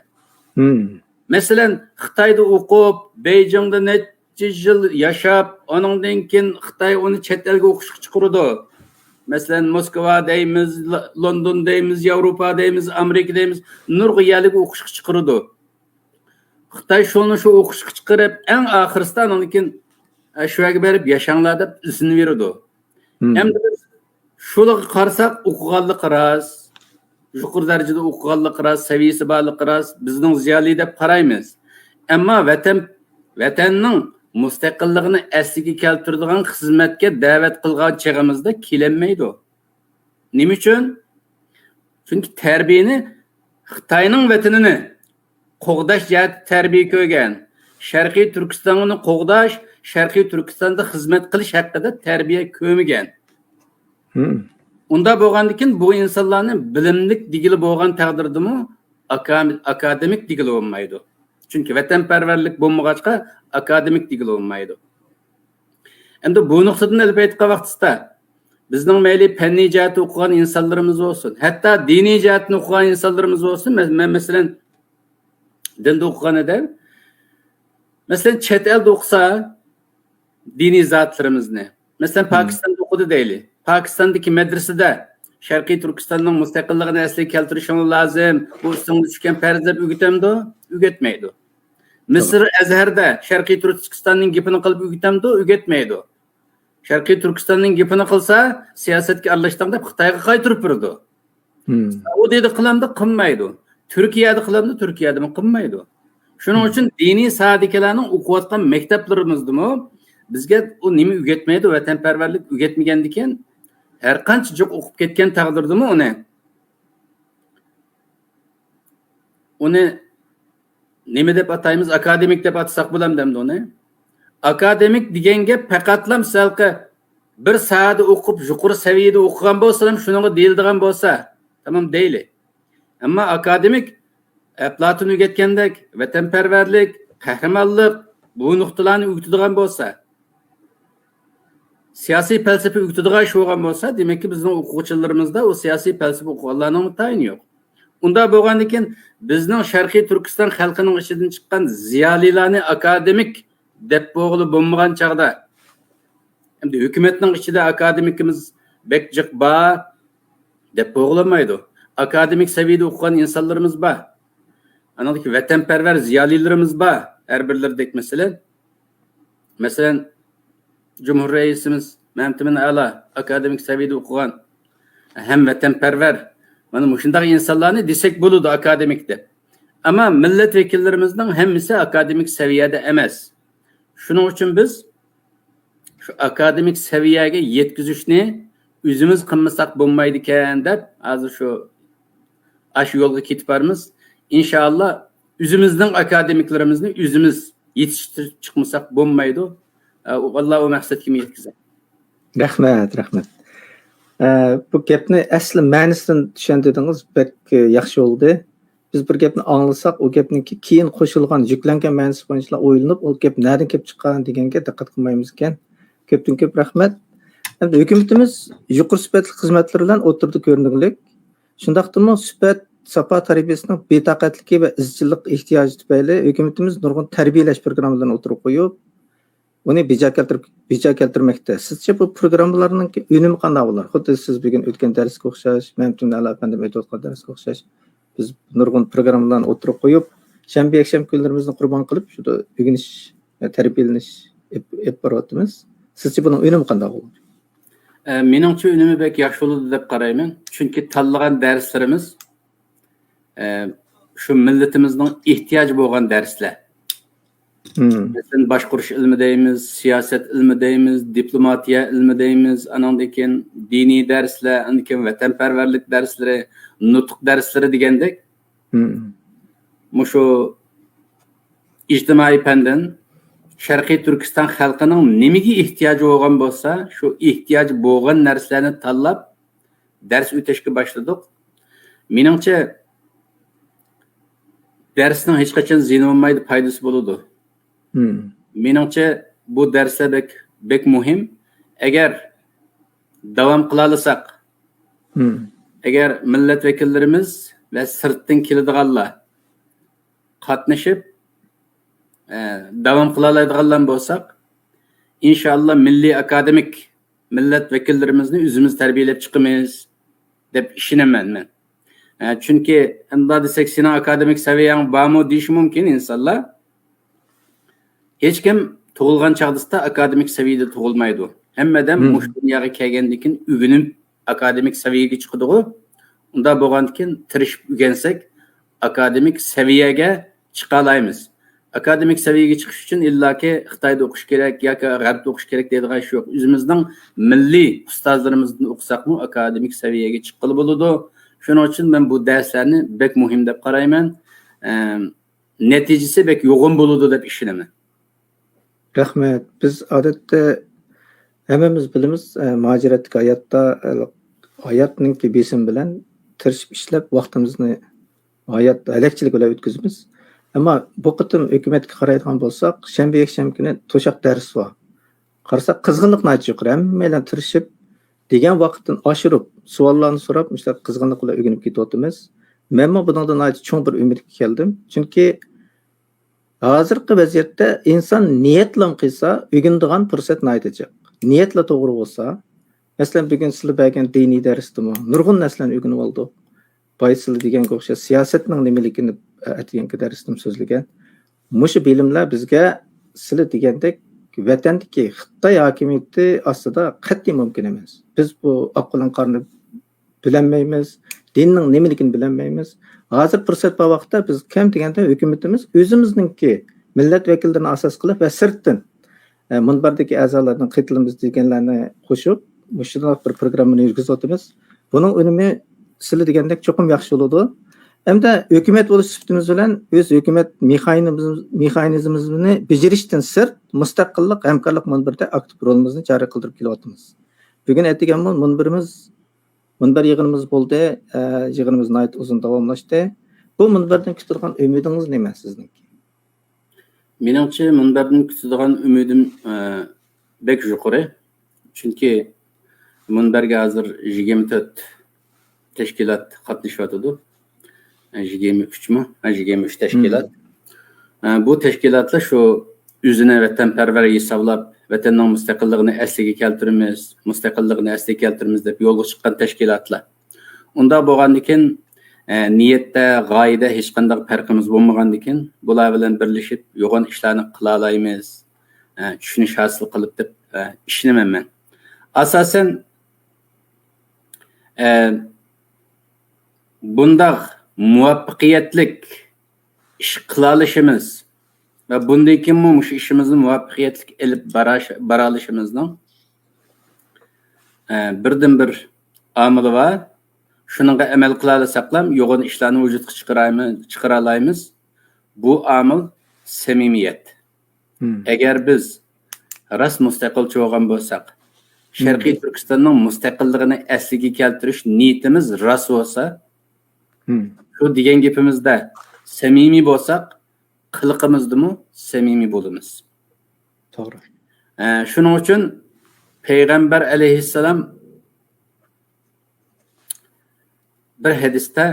مەسىلەن، خىتايدا ئوقۇپ، بېيجىڭدا نەچچە يىل ياشاپ، ئۇنىڭدىن كېيىن خىتاي ئۇنى چەت ئەلگە ئوقۇشقا چىقىرىدۇ. مەسىلەن، موسكۋا دەيمىز، ل-، لوندون دەيمىز، ياۋروپا دەيمىز، ئامېرىكا دەيمىز، نۇرغۇن يەرلەرگە ئوقۇشقا چىقىرىدۇ. خىتاي شۇنى شۇ ئوقۇشقا چىقىرىپ، ئەڭ ئاخىرسىدا ئاندىن كېيىن، ئە، شۇ يەرگە بېرىپ ياشاڭلار دەپ ئىزنىنى بېرىدۇ. ئەمدى بىز شۇلارغا قارىساق، ئوقۇغانلىقى راست، يۇقىرى دەرىجىدە ئوقۇغانلىقى راست، سەۋىيەسى بارلىقى راست، بىزنىڭ زىيالىي دەپ قارايمىز. ئەمما ۋەتەن، ۋەتەننىڭ مۇستەقىللىقىنى ئەسلىگە كەلتۈرىدىغان خىزمەتكە دەۋەت قىلغان چېغىمىزدا كېلەلمەيدۇ. نېمە ئۈچۈن؟ چۈنكى تەربىيەنى خىتاينىڭ ۋەتىنىنى قوغداش جەھەتتە تەربىيە كۆرگەن، شەرقىي تۈركىستاننى قوغداش، شەرقىي تۈركىستاندا خىزمەت قىلىش ھەققىدە تەربىيە كۆرمىگەن. ئۇنداق بولغاندىكىن، بۇ ئىنسانلارنى بىلىملىك دېگىلى بولغان تەقدىردىمۇ، ئاكا-، ئاكادېمىك دېگىلى بولمايدۇ. چۈنكى ۋەتەنپەرۋەرلىك بولمىغاچقا، ئاكادېمىك دېگىلى بولمايدۇ. ئەمدى بۇ نۇقتىدىن ئېلىپ ئېيتقان ۋاقتىسىدا، بىزنىڭ مەيلى پەننىي جەھەتتە ئوقۇغان ئىنسانلىرىمىز بولسۇن، ھەتتا دىنىي جەھەتتىن ئوقۇغان ئىنسانلىرىمىز بولسۇن، مەن، مەن مەسىلەن، دىندا ئوقۇغان ئىدىم. مەسىلەن، چەت ئەلدە ئوقۇسا، دىنىي زاتلىرىمىزنى، مەسىلەن، پاكىستاندا ئوقۇدى دەيلى. پاكىستاندىكى مەدرىسىدە شەرقىي تۈركىستاننىڭ مۇستەقىللىقىنى ئەسلىگە كەلتۈرۈشىڭلار لازىم، بۇ ئۈستىڭىزگە چۈشكەن پەرز دەپ ئۆگىتەمدۇ؟ ئۆگەتمەيدۇ. مىسىر ئەزھەردە شەرقىي تۈركىستاننىڭ گېپىنى قىلىپ ئۆگىتەمدۇ؟ ئۆگەتمەيدۇ. شەرقىي تۈركىستاننىڭ گېپىنى قىلسا، سىياسەتكە ئارىلاشتىڭ دەپ خىتايغا قايتۇرۇپ بېرىدۇ. سەئۇدىيەدە قىلامدۇ؟ قىلمايدۇ. تۈركىيەدە قىلامدۇ؟ تۈركىيەدىمۇ قىلمايدۇ. شۇنىڭ ئۈچۈن دىنىي ساھەدىكىلەرنىڭ ئوقۇۋاتقان مەكتەپلىرىمىزدىمۇ بىزگە ئۇ نېمە ئۆگەتمەيدۇ؟ ۋەتەنپەرۋەرلىك ئۆگەتمىگەندىكىن، ھەر قانچە جىق ئوقۇپ كەتكەن تەقدىردىمۇ ئۇنى، ئۇنى نېمە دەپ ئاتايمىز؟ ئاكادېمىك دەپ ئاتىساق بولامدۇ ئەمدى ئۇنى؟ ئاكادېمىك دېگەن گەپ پەقەتلا مىسالقى بىر ساھەدە ئوقۇپ، يۇقىرى سەۋىيەدە ئوقۇغان بولسىلا، شۇنىڭغا دېيىلىدىغان بولسا، تامام دەيلى. ئەمما ئاكادېمىك ئەپلاتون ئۆگەتكەندەك ۋەتەنپەرۋەرلىك، قەھرىمانلىق، بۇ نۇقتىلارنى ئۆگىتىدىغان بولسا، سىياسىي پەلسەپە ئۆگىتىدىغان ئىش بولغان بولسا، دېمەككى، بىزنىڭ ئوقۇغۇچىلىرىمىزدا ئۇ سىياسىي پەلسەپە ئوقۇغانلارنىڭمۇ تايىنى يوق. ئۇنداق بولغاندىكىن، بىزنىڭ شەرقىي تۈركىستان خەلقىنىڭ ئىچىدىن چىققان زىيالىيلارنى ئاكادېمىك دەپ بولغىلى بولمىغان چاغدا، ئەمدى ھۆكۈمەتنىڭ ئىچىدە ئاكادېمىكىمىز بەك جىق بار دەپ بولغىلىمايدۇ. ئاكادېمىك سەۋىيەدە ئوقۇغان ئىنسانلىرىمىز بار. ئانىڭدىكى ۋەتەنپەرۋەر زىيالىيلىرىمىز بار، ھەر بىرلىرىدەك مەسىلەن. مەسىلەن، جۇمھۇر رەئىسىمىز مەمتىمىن ئەلا ئاكادېمىك سەۋىيەدە ئوقۇغان، ھەم ۋەتەنپەرۋەر، مانا مۇشۇنداق ئىنسانلارنى دېسەك بولىدۇ ئاكادېمىك دەپ. ئەمما مىللەت ۋەكىللىرىمىزنىڭ ھەممىسى ئاكادېمىك سەۋىيەدە ئەمەس. شۇنىڭ ئۈچۈن بىز شۇ ئاكادېمىك سەۋىيەگە يەتكۈزۈشنى ئۆزىمىز قىلمىساق بولمايدىكەن دەپ، ھازىر شۇ ئاشۇ يولغا كېتىپ بارىمىز. ئىنشائاللا، ئۆزىمىزنىڭ ئاكادېمىكلىرىمىزنى ئۆزىمىز يېتىشتۈرۈپ چىقمىساق بولمايدۇ. ئە، ئاللا ئۇ مەقسەتكىمۇ يەتكۈزسۇن. رەھمەت، رەھمەت. ئە، بۇ گەپنى ئەسلى مەنىسىدىن چۈشەندۈردىڭىز، بەك، ئە، ياخشى بولدى. بىز بىر گەپنى ئاڭلىساق، ئۇ گەپنىڭكى كېيىن قوشۇلغان، يۈكلەنگەن مەنىسى بويىچىلا ئويلىنىپ، ئۇ گەپ نەدىن كېلىپ چىققان دېگەنگە دىققەت قىلمايمىزكەن. كۆپتىن كۆپ رەھمەت. ئەمدى ھۆكۈمىتىمىز يۇقىرى سۈپەتلىك خىزمەتلىرى بىلەن ئوتتۇرىدا كۆرۈنۈكلۈك. شۇنداقتىمۇ سۈپەت، ساپا تەربىيەسىنىڭ بىتاقەتلىكى ۋە ئىزچىللىق ئېھتىياجى تۈپەيلى ھۆكۈمىتىمىز نۇرغۇن تەربىيەلەش پىروگراممىلىرىنى ئوتتۇرىغا قويۇپ، ئۇنى بىجا كەلتۈرۈپ، بىجا كەلتۈرمەكتە. سىزچە بۇ پروگراممىلارنىڭ ئۈنۈمى قانداق بولار؟ خۇددى سىز بۈگۈن ئۆتكەن دەرسكە ئوخشاش، مەمتىمىن ئەلا ئەپەندىم ئۆتۈۋاتقان دەرسكە ئوخشاش، بىز نۇرغۇن پروگراممىلارنى ئوتتۇرىغا قويۇپ، شەنبە، يەكشەنبە كۈنلىرىمىزنى قۇربان قىلىپ، شۇ ئۆگىنىش، تەربىيەلىنىش ئېلىپ، ئېلىپ بارىۋاتىمىز. سىزچە بۇنىڭ ئۈنۈمى قانداق بولىدۇ؟ ئە، مېنىڭچە ئۈنۈمى بەك ياخشى بولىدۇ دەپ قارايمەن. چۈنكى تاللىغان دەرسلىرىمىز، ئە، شۇ مىللىتىمىزنىڭ ئېھتىياجى بولغان دەرسلەر. مەسىلەن، باشقۇرۇش ئىلمى دەيمىز، سىياسەت ئىلمى دەيمىز، دىپلوماتىيە ئىلمى دەيمىز، ئانىڭدىن كېيىن دىنىي دەرسلەر، ئاندىن كېيىن ۋەتەنپەرۋەرلىك دەرسلىرى، نۇتۇق دەرسلىرى دېگەندەك. مۇشۇ ئىجتىمائىي پەندىن شەرقىي تۈركىستان خەلقىنىڭ نېمىگە ئېھتىياجى بولغان بولسا، شۇ ئېھتىياجى بولغان نەرسىلەرنى تاللاپ دەرس ئۆتەشكە باشلىدۇق. مېنىڭچە، دەرسنىڭ ھېچقاچان زىيىنى بولمايدۇ، پايدىسى بولىدۇ. مېنىڭچە، بۇ دەرسلەر بەك، بەك مۇھىم. ئەگەر داۋام قىلالىساق، ئەگەر مىللەت ۋەكىللىرىمىز ۋە سىرتتىن كېلىدىغانلار قاتنىشىپ، ئە، داۋام قىلالايدىغانلار بولساق، ئىنشائاللا، مىللىي ئاكادېمىك مىللەت ۋەكىللىرىمىزنى ئۆزىمىز تەربىيەلەپ چىقىمىز دەپ ئىشىنىمەن مەن. ئە، چۈنكى ئەمدا دېسەك، سېنىڭ ئاكادېمىك سەۋىيەڭ بارمۇ دېيىشى مۇمكىن ئىنسانلار. ھېچكىم تۇغۇلغان چاغدىسىدا ئاكادېمىك سەۋىيەدە تۇغۇلمايدۇ. ھەممە ئادەم مۇشۇ دۇنياغا كەلگەندىن كېيىن ئۆگىنىپ، ئاكادېمىك سەۋىيەگە چىقىدىغۇ. ئۇنداق بولغاندىن كېيىن تىرىشىپ ئۆگەنسەك، ئاكادېمىك سەۋىيەگە چىقالايمىز. ئاكادېمىك سەۋىيەگە چىقىش ئۈچۈن ئىللاكى خىتايدا ئوقۇش كېرەك ياكى غەربتە ئوقۇش كېرەك دەيدىغان ئىش يوق. ئۆزىمىزنىڭ مىللىي ئۇستازلىرىمىزدىن ئوقۇساقمۇ ئاكادېمىك سەۋىيەگە چىققىلى بولىدۇ. شۇنىڭ ئۈچۈن مەن بۇ دەرسلەرنى بەك مۇھىم دەپ قارايمەن. ئەم، نەتىجىسى بەك يوغان بولىدۇ دەپ ئىشىنىمەن. رەھمەت. بىز ئادەتتە ھەممىمىز بىلىمىز، ئە، مۇھاجىرەتتىكى ھاياتتا، ئە، ھاياتنىڭكى بېسىمى بىلەن تىرىشىپ ئىشلەپ، ۋاقتىمىزنى ھايات ھەلەكچىلىك بىلەن ئۆتكۈزىمىز. ئەمما بۇ قېتىم ھۆكۈمەتكە قارايدىغان بولساق، شەنبە، يەكشەنبە كۈنى توشاق دەرس بار. قارىساق، قىزغىنلىق ناھايىتى يۇقىرى. ھەممەيلەن تىرىشىپ، دېگەن ۋاقىتتىن ئاشۇرۇپ، سوئاللارنى سوراپ، مۇشۇنداق قىزغىنلىق بىلەن ئۆگىنىپ كېتىۋاتىمىز. مەنمۇ بۇنىڭدىن ناھايىتى چوڭ بىر ئۈمىدكە كەلدىم. چۈنكى ھازىرقى ۋەزىيەتتە ئىنسان نىيەتلەم قىلسا، ئۆگىنىدىغان پۇرسەت ناھايىتى جىق. نىيەتلا توغرا بولسا، مەسىلەن، بۈگۈن سىلەر بەرگەن دىنىي دەرستىمۇ نۇرغۇن نەرسىلەرنى ئۆگىنىۋالدۇق. بايا سىلەر دېگەنگە ئوخشاش سىياسەتنىڭ نېمىلىكىنى ئەتىگەنكى دەرستىمۇ سۆزلىگەن. مۇشۇ بىلىملەر بىزگە سىلەر دېگەندەك ۋەتەندىكى خىتاي ھاكىمىيىتى ئاستىدا قەتئىي مۇمكىن ئەمەس. بىز بۇ ئاق قۇلۇڭ قارنى بىلەلمەيمىز، دىننىڭ نېمىلىكىنى بىلەلمەيمىز. ھازىر پۇرسەت بار ۋاقىتتا بىز كەم دېگەندە ھۆكۈمىتىمىز ئۆزىمىزنىڭكى مىللەت ۋەكىللىرىنى ئاساس قىلىپ ۋە سىرتتىن، ئە، مۇنبەردىكى ئەزالارنىڭ قېتىلىمىز دېگەنلەرنى قوشۇپ، مۇشۇنداق بىر پروگراممىنى يۈرگۈزۈۋاتىمىز. بۇنىڭ ئۈنۈمى سىلەر دېگەندەك چوقۇم ياخشى بولىدۇ. ھەمدە ھۆكۈمەت بولۇش سۈپىتىمىز بىلەن ئۆز ھۆكۈمەت مېخانىزمىمىز-، مېخانىزمىمىزنى بېجىرىشتىن سىرت، مۇستەقىللىق ھەمكارلىق مۇنبىرىدە ئاكتىپ رولىمىزنى جارى قىلدۇرۇپ كېلىۋاتىمىز. بۈگۈن ئەتىگەنمۇ مۇنبىرىمىز، مۇنبەر يىغىنىمىز بولدى. ئە، يىغىنىمىز ناھايىتى ئۇزۇن داۋاملاشتى. بۇ مۇنبەردىن كۈتىدىغان ئۈمىدىڭىز نېمە سىزنىڭكى؟ مېنىڭچە، مۇنبەردىن كۈتىدىغان ئۈمىدىم، ئە، بەك يۇقىرى. چۈنكى مۇنبەرگە ھازىر يىگىرمە تۆت تەشكىلات قاتنىشىۋاتىدۇ. يىگىرمە ئۈچمۇ؟ ھە، يىگىرمە ئۈچ تەشكىلات. ھە، بۇ تەشكىلاتلار شۇ ئۆزىنى ۋەتەنپەرۋەر ھېسابلاپ، ۋەتەننىڭ مۇستەقىللىقىنى ئەسلىگە كەلتۈرىمىز، مۇستەقىللىقىنى ئەسلىگە كەلتۈرىمىز دەپ يولغا چىققان تەشكىلاتلار. ئۇنداق بولغاندىكىن، ئە، نىيەتتە، غايىدە ھېچقانداق پەرقىمىز بولمىغاندىكىن، بۇلار بىلەن بىرلىشىپ يوغان ئىشلارنى قىلالايمىز، ئە، چۈشىنىش ھاسىل قىلىپ دەپ، ئە، ئىشىنىمەن مەن. ئاساسەن، ئە، بۇنداق مۇۋەپپەقىيەتلىك ئىش قىلالىشىمىز ۋە بۇندىن كېيىنمۇ مۇشۇ ئىشىمىزنى مۇۋەپپەقىيەتلىك ئېلىپ باراش-، بارالىشىمىزنىڭ، ئە، بىردىنبىر ئامىلى بار. شۇنىڭغا ئەمەل قىلالىساقلا، يوغان ئىشلارنى ۋۇجۇدقا چىقىرايمى-، چىقىرالايمىز. بۇ ئامىل سەمىمىيەت. مم. ئەگەر بىز راست مۇستەقىلچى بولغان بولساق، شەرقىي مم. تۈركىستاننىڭ مۇستەقىللىقىنى ئەسلىگە كەلتۈرۈش نىيىتىمىز راست بولسا، مم. شۇ دېگەن گېپىمىزدە سەمىمىي بولساق، قىلىقىمىزدىمۇ سەمىمىي بولىمىز. توغرا. ئە، شۇنىڭ ئۈچۈن پەيغەمبەر ئەلەيھىسسالام بىر ھەدىستە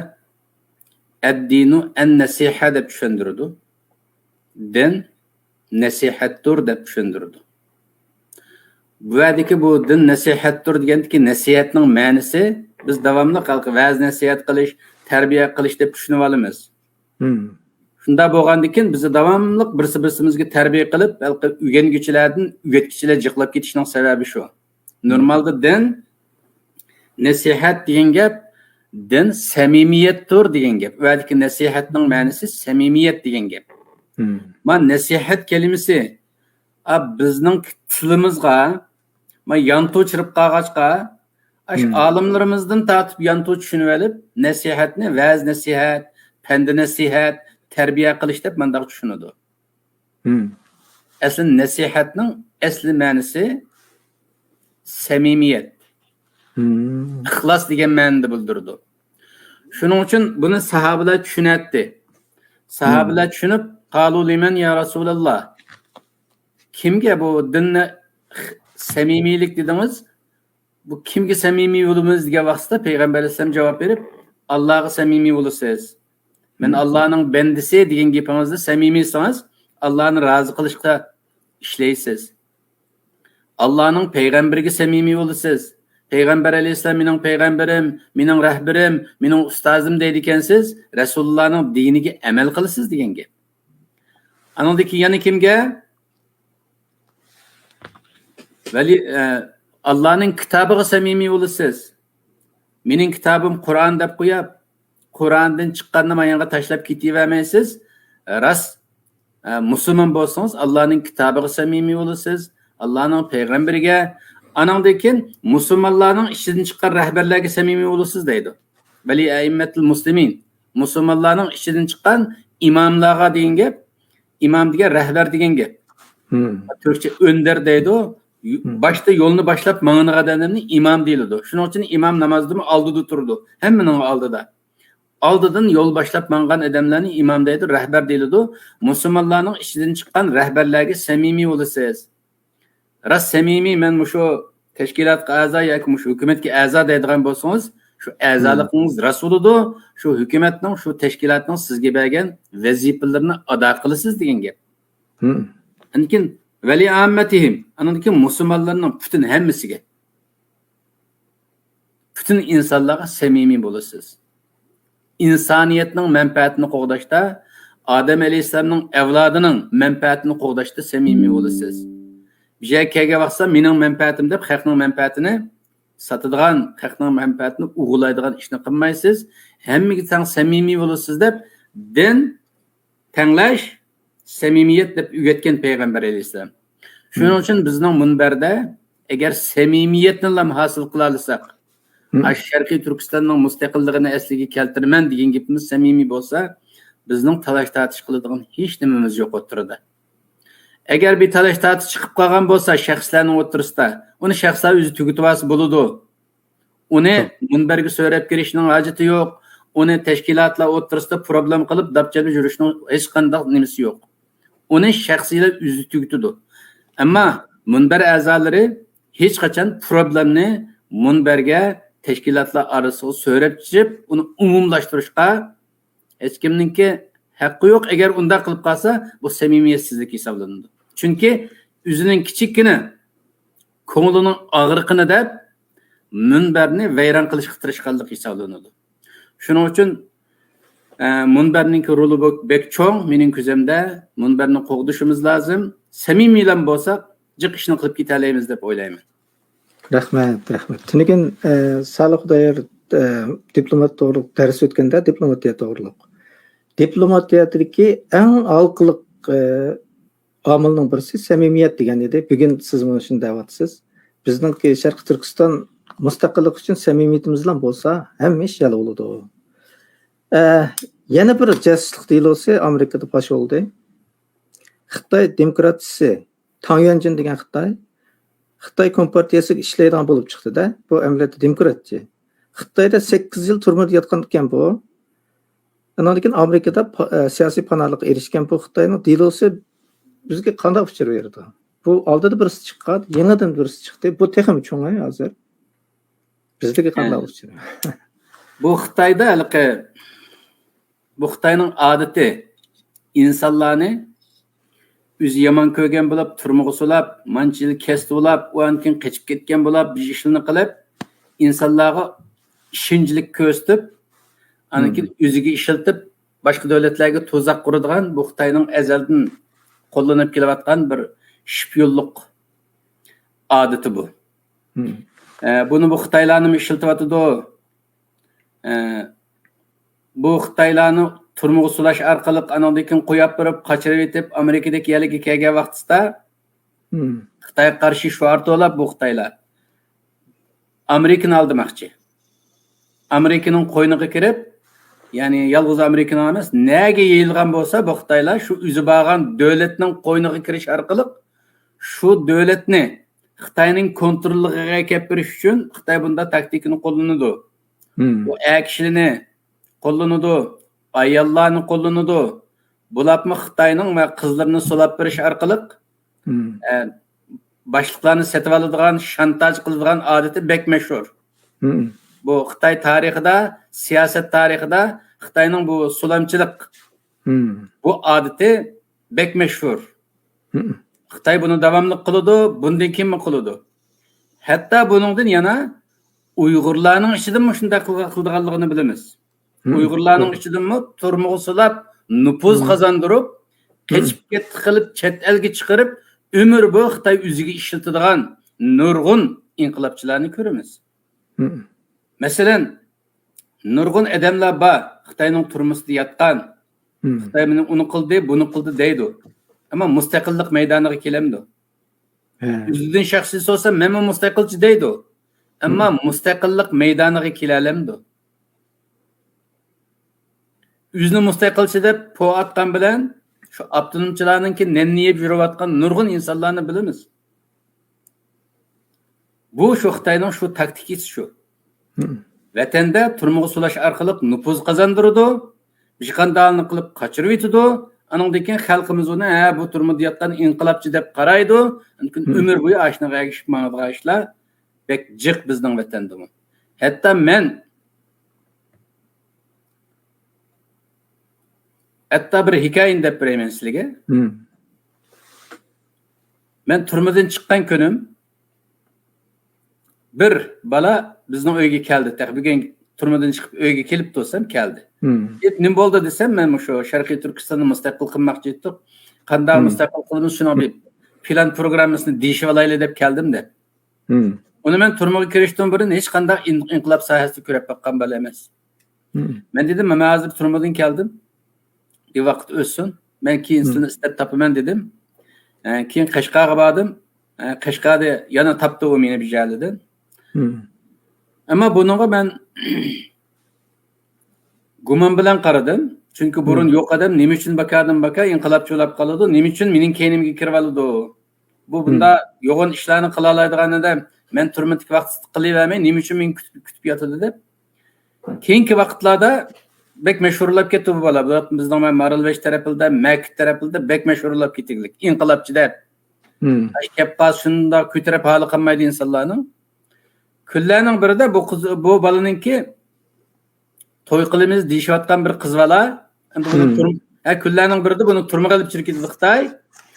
«ئەددىنۇ ئەن نەسىھە» دەپ چۈشەندۈرىدۇ. دىن نەسىھەتتۇر دەپ چۈشەندۈرىدۇ. بۇ يەردىكى بۇ دىن نەسىھەتتۇر دېگەندىكى نەسىھەتنىڭ مەنىسى، بىز داۋاملىق خەلققە ۋەز نەسىھەت قىلىش، تەربىيە قىلىش دەپ چۈشىنىۋالىمىز. مم. شۇنداق بولغاندىكىن، بىز داۋاملىق بىرسى-بىرسىمىزگە تەربىيە قىلىپ، ھېلىقى ئۆگەنگۈچىلەردىن ئۆگەتكۈچىلەر جىقلاپ كېتىشنىڭ سەۋەبى شۇ. مم. نورمالدا دىن، نەسىھەت دېگەن گەپ، دىن سەمىمىيەتتۇر دېگەن گەپ. ئۇ يەردىكى نەسىھەتنىڭ مەنىسى سەمىمىيەت دېگەن گەپ. مم. مانا نەسىھەت كەلىمىسى، ئا، بىزنىڭ تىلىمىزغا، مانا يانتۇ چىرىپ قالغاچقا، ئاشۇ مم. ئالىملىرىمىزدىن تارتىپ يانتۇ چۈشىنىۋېلىپ، نەسىھەتنى ۋەز نەسىھەت، پەندى نەسىھەت، تەربىيە قىلىش دەپ مانداق چۈشىنىدۇ. مم. ئەسلى نەسىھەتنىڭ ئەسلى مەنىسى سەمىمىيەت، مم. ئىخلاس دېگەن مەنىدە بىلدۈرىدۇ. شۇنىڭ ئۈچۈن بۇنى ساھابىلەر چۈشىنەتتى. ساھابىلەر مم. چۈشىنىپ، «قالۇ لىمەن يا رەسۇلاللا؟» كىمگە بۇ دىننى سەمىمىيلىك دېدىڭىز؟ بۇ كىمگە سەمىمىي بولىمىز دېگەن ۋاقتىدا پەيغەمبەر ئەلەيھىسسالام جاۋاب بېرىپ، «ئاللاغا سەمىمىي بولىسىز. مەن مم. ئاللانىڭ بەندىسى» دېگەن گېپىڭىزدە سەمىمىيسىڭىز، ئاللانى رازى قىلىشقا ئىشلەيسىز. «ئاللانىڭ پەيغەمبىرىگە سەمىمىي بولىسىز. پەيغەمبەر ئەلەيھىسسالام مېنىڭ پەيغەمبىرىم، مېنىڭ رەھبىرىم، مېنىڭ ئۇستازىم» دەيدىكەنسىز، رەسۇلۇللانىڭ دىنىگە ئەمەل قىلىسىز دېگەن گەپ. ئانىڭدىن كېيىن يەنە كىمگە؟ ۋەلى، ئە، ئاللانىڭ كىتابىغا سەمىمىي بولىسىز. مېنىڭ كىتابىم قۇرئان دەپ قويۇپ، قۇرئاندىن چىققاننى مايانغا تاشلاپ كېتىۋەرمەيسىز. راست، ئە، مۇسۇلمان بولسىڭىز، ئاللانىڭ كىتابىغا سەمىمىي بولىسىز، ئاللانىڭ پەيغەمبىرىگە، ئانىڭدىن كېيىن مۇسۇلمانلارنىڭ ئىچىدىن چىققان رەھبەرلەرگە سەمىمىي بولىسىز دەيدۇ. ۋەلى ئەئىممەتىل مۇسلىمىن، مۇسۇلمانلارنىڭ ئىچىدىن چىققان ئىماملارغا دېگەن گەپ. ئىمام دېگەن رەھبەر دېگەن گەپ. مم. تۈركچە ئۆندەر دەيدۇ. يو-، مم. باشتا يولنى باشلاپ ماڭىدىغان ئادەمنى ئىمام دېيىلىدۇ. شۇنىڭ ئۈچۈن ئىمام نامازدىمۇ ئالدىدا تۇرىدۇ. ھەممىنىڭ ئالدىدا. ئالدىدىن يول باشلاپ ماڭغان ئادەملەرنى ئىمام دەيدۇ، رەھبەر دېيىلىدۇ. مۇسۇلمانلارنىڭ ئىچىدىن چىققان رەھبەرلەرگە سەمىمىي بولىسىز. راست سەمىمىي، مەن مۇشۇ تەشكىلاتقا ئەزا ياكى مۇشۇ ھۆكۈمەتكە ئەزا دەيدىغان بولسىڭىز، شۇ مم. ئەزالىقىڭىز راست بولىدۇ، شۇ ھۆكۈمەتنىڭ، شۇ تەشكىلاتنىڭ سىزگە بەرگەن ۋەزىپىلىرىنى ئادا قىلىسىز دېگەن گەپ. مم. لېكىن ۋەلىئاممەتىھىم، ئانىڭدىن كېيىن مۇسۇلمانلارنىڭ پۈتۈن ھەممىسىگە، پۈتۈن ئىنسانلارغا سەمىمىي بولىسىز. ئىنسانىيەتنىڭ مەنپەئەتىنى قوغداشتا، ئادەم ئەلەيھىسسالامنىڭ ئەۋلادىنىڭ مەنپەئەتىنى قوغداشتا سەمىمىي بولىسىز. بىر يەرگە كەلگەن ۋاقىتتا مېنىڭ مەنپەئەتىم دەپ خەقنىڭ مەنپەئەتىنى ساتىدىغان، خەقنىڭ مەنپەئەتىنى ئوغرىلايدىغان ئىشنى قىلمايسىز. ھەممىگە تەڭ سەمىمىي بولىسىز دەپ دىن تەڭلەش، سەمىمىيەت دەپ ئۆگەتكەن پەيغەمبەر ئەلەيھىسسالام. شۇنىڭ ئۈچۈن بىزنىڭ مۇنبەردە ئەگەر سەمىمىيەتنىلا ھاسىل قىلالىساق، ئاشۇ شەرقىي تۈركىستاننىڭ مۇستەقىللىقىنى ئەسلىگە كەلتۈرىمەن دېگەن گېپىمىز سەمىمىي بولسا، بىزنىڭ تالاش-تارتىش قىلىدىغان ھېچ نېمىمىز يوق ئوتتۇرىدا. ئەگەر بىر تالاش-تارتىش چىقىپ قالغان بولسا شەخسلەرنىڭ ئوتتۇرىسىدا، ئۇنى شەخسلەر ئۆزى تۈگىتىۋالسا بولىدۇ. ئۇنى مۇنبەرگە سۆرەپ كىرىشنىڭ ھاجىتى يوق. ئۇنى تەشكىلاتلار ئوتتۇرىسىدا پروبلېم قىلىپ داپ چېلىپ يۈرۈشنىڭ ھېچقانداق نېمىسى يوق. ئۇنى شەخسىيلەر ئۆزى تۈگىتىدۇ. ئەمما مۇنبەر ئەزالىرى ھېچقاچان پروبلېمنى مۇنبەرگە، تەشكىلاتلار ئارىسىغا سۆرەپ چىقىپ، ئۇنى ئومۇملاشتۇرۇشقا ھېچكىمنىڭكى ھەققى يوق. ئەگەر ئۇنداق قىلىپ قالسا، بۇ سەمىمىيەتسىزلىك ھېسابلىنىدۇ. چۈنكى ئۆزىنىڭ كىچىككىنە كۆڭلىنىڭ ئاغرىقىنى دەپ، مۇنبەرنى ۋەيران قىلىشقا تىرىشقانلىق ھېسابلىنىدۇ. شۇنىڭ ئۈچۈن، ئە، مۇنبەرنىڭكى رولى بەك، بەك چوڭ. مېنىڭ كۆزەمدە مۇنبەرنى قوغدىشىمىز لازىم. سەمىمىيلا بولساق، جىق ئىشنى قىلىپ كېتەلەيمىز دەپ ئويلايمەن. رەھمەت، رەھمەت. تۈنۈگۈن، ئە، سالىھ خۇدايار، ئە، دىپلومات توغرۇلۇق دەرس ئۆتكەندە، دىپلوماتىيە توغرۇلۇق. دىپلوماتىيەدىكى ئەڭ ھالقىلىق، ئە، ئامىلنىڭ بىرسى سەمىمىيەت دېگەن ئىدى. بۈگۈن سىز مانا شۇنى دەۋاتىسىز. بىزنىڭكى شەرقىي تۈركىستان مۇستەقىللىق ئۈچۈن سەمىمىيىتىمىزلا بولسا، ھەممە ئىش ھەل بولىدۇ. ئە، يەنە بىر جاسۇسلۇق دېلوسى ئامېرىكىدا پاش بولدى. خىتاي دېموكراتچىسى تاڭ يۈەنجىن دېگەن خىتاي، خىتاي كومپارتىيەسىگە ئىشلەيدىغان بولۇپ چىقتى-دە. بۇ ئەمەلىيەتتە دېموكراتچى. خىتايدا سەككىز يىل تۈرمىدە ياتقان ئىكەن بۇ. ئانىڭدىن كېيىن ئامېرىكىدا پا-، ئە، سىياسىي پاناھلىققا ئېرىشكەن بۇ خىتاينىڭ دېلوسى بىزگە قانداق ئۇچۇر بېرىدۇ؟ بۇ ئالدىدا بىرسى چىققان، يېڭىدىن بىرسى چىقتى. بۇ تېخىمۇ چوڭ ھازىر. بىزدىكى قانداق ئۇچۇر؟ بۇ خىتايدا ھېلىقى، بۇ خىتاينىڭ ئادىتى، ئىنسانلارنى ئۆزى يامان كۆرگەن بولۇپ، تۈرمىگە سولاپ، مانچە يىل كەستە بولاپ، ئۇ ئاندىن كېيىن قېچىپ كەتكەن بولاپ، بىر ئىشلارنى قىلىپ، ئىنسانلارغا ئىشەنچلىك كۆرسىتىپ، ئاندىن كېيىن ئۆزىگە ئىشلىتىپ، باشقا دۆلەتلەرگە تۇزاق قۇرىدىغان بۇ خىتاينىڭ ئەزەلدىن قوللىنىپ كېلىۋاتقان بىر شپىيونلۇق ئادىتى بۇ. ئە، بۇنى بۇ خىتايلارنىمۇ ئىشلىتىۋاتىدۇ. ئە، بۇ خىتايلارنى تۈرمىگە سولاش ئارقىلىق ئانىڭدىن كېيىن قويۇپ بېرىپ، قاچۇرۇۋېتىپ، ئامېرىكىدىكى يەرلىككە كەلگەن ۋاقتىسىدا، خىتايغا قارشى شوئار توۋلاپ بۇ خىتايلار ئامېرىكىنى ئالدىماقچى. ئامېرىكىنىڭ قوينىغا كىرىپ، يەنى يالغۇز ئامېرىكىنىڭ ئەمەس، نەگە يېيىلغان بولسا، بۇ خىتايلار شۇ ئۆزى بارغان دۆلەتنىڭ قوينىغا كىرىش ئارقىلىق شۇ دۆلەتنى خىتاينىڭ كونتروللۇقىغا ئەكەپ بېرىش ئۈچۈن خىتاي بۇنداق تاكتىكىنى قوللىنىدۇ. بۇ ئەر كىشىلەرنى قوللىنىدۇ، ئاياللارنى قوللىنىدۇ. بۇلارمۇ خىتاينىڭ ۋە قىزلىرىنى سولاپ بېرىش ئارقىلىق، ئە، باشلىقلارنى سېتىۋالىدىغان، شانتاژ قىلىدىغان ئادىتى بەك مەشھۇر. بۇ خىتاي تارىخىدا، سىياسەت تارىخىدا خىتاينىڭ بۇ سۇلامچىلىق بۇ ئادىتى بەك مەشھۇر. خىتاي بۇنى داۋاملىق قىلىدۇ، بۇندىن كېيىنمۇ قىلىدۇ. ھەتتا بۇنىڭدىن يەنە ئۇيغۇرلارنىڭ ئىچىدىمۇ شۇنداق قىلغا-، قىلىدىغانلىقىنى بىلىمىز. ئۇيغۇرلارنىڭ ئىچىدىمۇ تۈرمىگە سولاپ، نوپۇز قازاندۇرۇپ، قېچىپ كەتتى قىلىپ، چەت ئەلگە چىقىرىپ، ئۆمۈر بويى خىتاي ئۆزىگە ئىشلىتىدىغان نۇرغۇن ئىنقىلابچىلارنى كۆرىمىز. مەسىلەن، نۇرغۇن ئادەملەر بار، خىتاينىڭ تۈرمىسىدە ياتقان، خىتاي مېنى ئۇنى قىلدى، بۇنى قىلدى دەيدۇ. ئەمما مۇستەقىللىق مەيدانىغا كېلەمدۇ؟ ئۆزىدىن شەخسىي سورىسا، مەنمۇ مۇستەقىلچى دەيدۇ. ئەمما مۇستەقىللىق مەيدانىغا كېلەلەمدۇ؟ ئۆزىنى مۇستەقىلچى دەپ پو ئاتقان بىلەن، شۇ ئاپتونومچىلارنىڭكى نەننى يەپ يۈرۈۋاتقان نۇرغۇن ئىنسانلارنى بىلىمىز. بۇ شۇ خىتاينىڭ شۇ تاكتىكىسى شۇ. ۋەتەندە تۈرمىگە سولاش ئارقىلىق نوپۇز قازاندۇرىدۇ. بىر قانداقنى قىلىپ قاچۇرۇۋېتىدۇ. ئانىڭدىن كېيىن خەلقىمىز ئۇنى، ھە، بۇ تۈرمىدە ياتقان ئىنقىلابچى دەپ قارايدۇ. ئاندىن كېيىن ئۆمۈر بويى ئاشۇنىڭغا ئەگىشىپ ماڭىدىغان ئىشلار بەك جىق بىزنىڭ ۋەتەندىمۇ. ھەتتا مەن، ھەتتا بىر ھېكايىنى دەپ بېرەيمەن سىلىگە. مەن تۈرمىدىن چىققان كۈنۈم بىر بالا بىزنىڭ ئۆيگە كەلدى. تېخى بۈگۈن تۈرمىدىن چىقىپ ئۆيگە كېلىپتۇ دېسەم، كەلدى. كېلىپ، نېمە بولدى دېسەم، مەن مۇشۇ شەرقىي تۈركىستاننى مۇستەقىل قىلماقچى ئىدۇق. قانداق مۇستەقىل قىلىمىز، شۇنىڭ بىر پىلان پروگراممىسىنى دېيىشىۋالايلى دەپ كەلدىم دەپ. ئۇنى مەن تۈرمىگە كىرىشتىن بۇرۇن ھېچقانداق ئىن-، ئىنقىلاب ساھەسىدە كۆرۈپ باققان بالا ئەمەس. مەن دېدىم، مەن ھازىر تۈرمىدىن كەلدىم. بىر ۋاقىت ئۆتسۇن. مەن كېيىن سىلىنى ئىزدەپ تاپىمەن دېدىم. ئە، كېيىن قەشقەرگە باردىم. ئە، قەشقەردە يەنە تاپتى ئۇ مېنى بىر يەرلىدىن. ئەمما بۇنىڭغا مەن گۇمان بىلەن قارىدىم. چۈنكى بۇرۇن يوق ئادەم نېمە ئۈچۈن باكادىن باكا ئىنقىلابچى بولاپ قالىدۇ؟ نېمە ئۈچۈن مېنىڭ كەينىمگە كىرىۋالىدۇ؟ بۇ بۇنداق يوغان ئىشلارنى قىلالايدىغان ئادەم مەن تۈرمىدىكى ۋاقتىدا قىلىۋەرمەي، نېمە ئۈچۈن مېنى كۈتۈپ، كۈتۈپ ياتىدۇ دەپ. كېيىنكى ۋاقىتلاردا بەك مەشھۇرلاپ كەتتى بۇ بالا. بۇ بىزنىڭ مارالبەش تەرەپىدە، مەكىت تەرەپىدە بەك مەشھۇرلاپ كېتىگلىك. ئىنقىلابچى دەپ. ئاشۇ كەپ قالسا شۇنداق كۆتۈرۈپ ھالى قالمايدۇ ئىنسانلارنىڭ. كۈنلەرنىڭ بىرىدە بۇ قىز، بۇ بالىنىڭكى توي قىلىمىز دېيىشىۋاتقان بىر قىز بالا. ئەمدى بۇنى تۈرم-، ھە، كۈنلەرنىڭ بىرىدە بۇنى تۈرمىگە ئېلىپ چىقىپ كېتىدۇ خىتاي.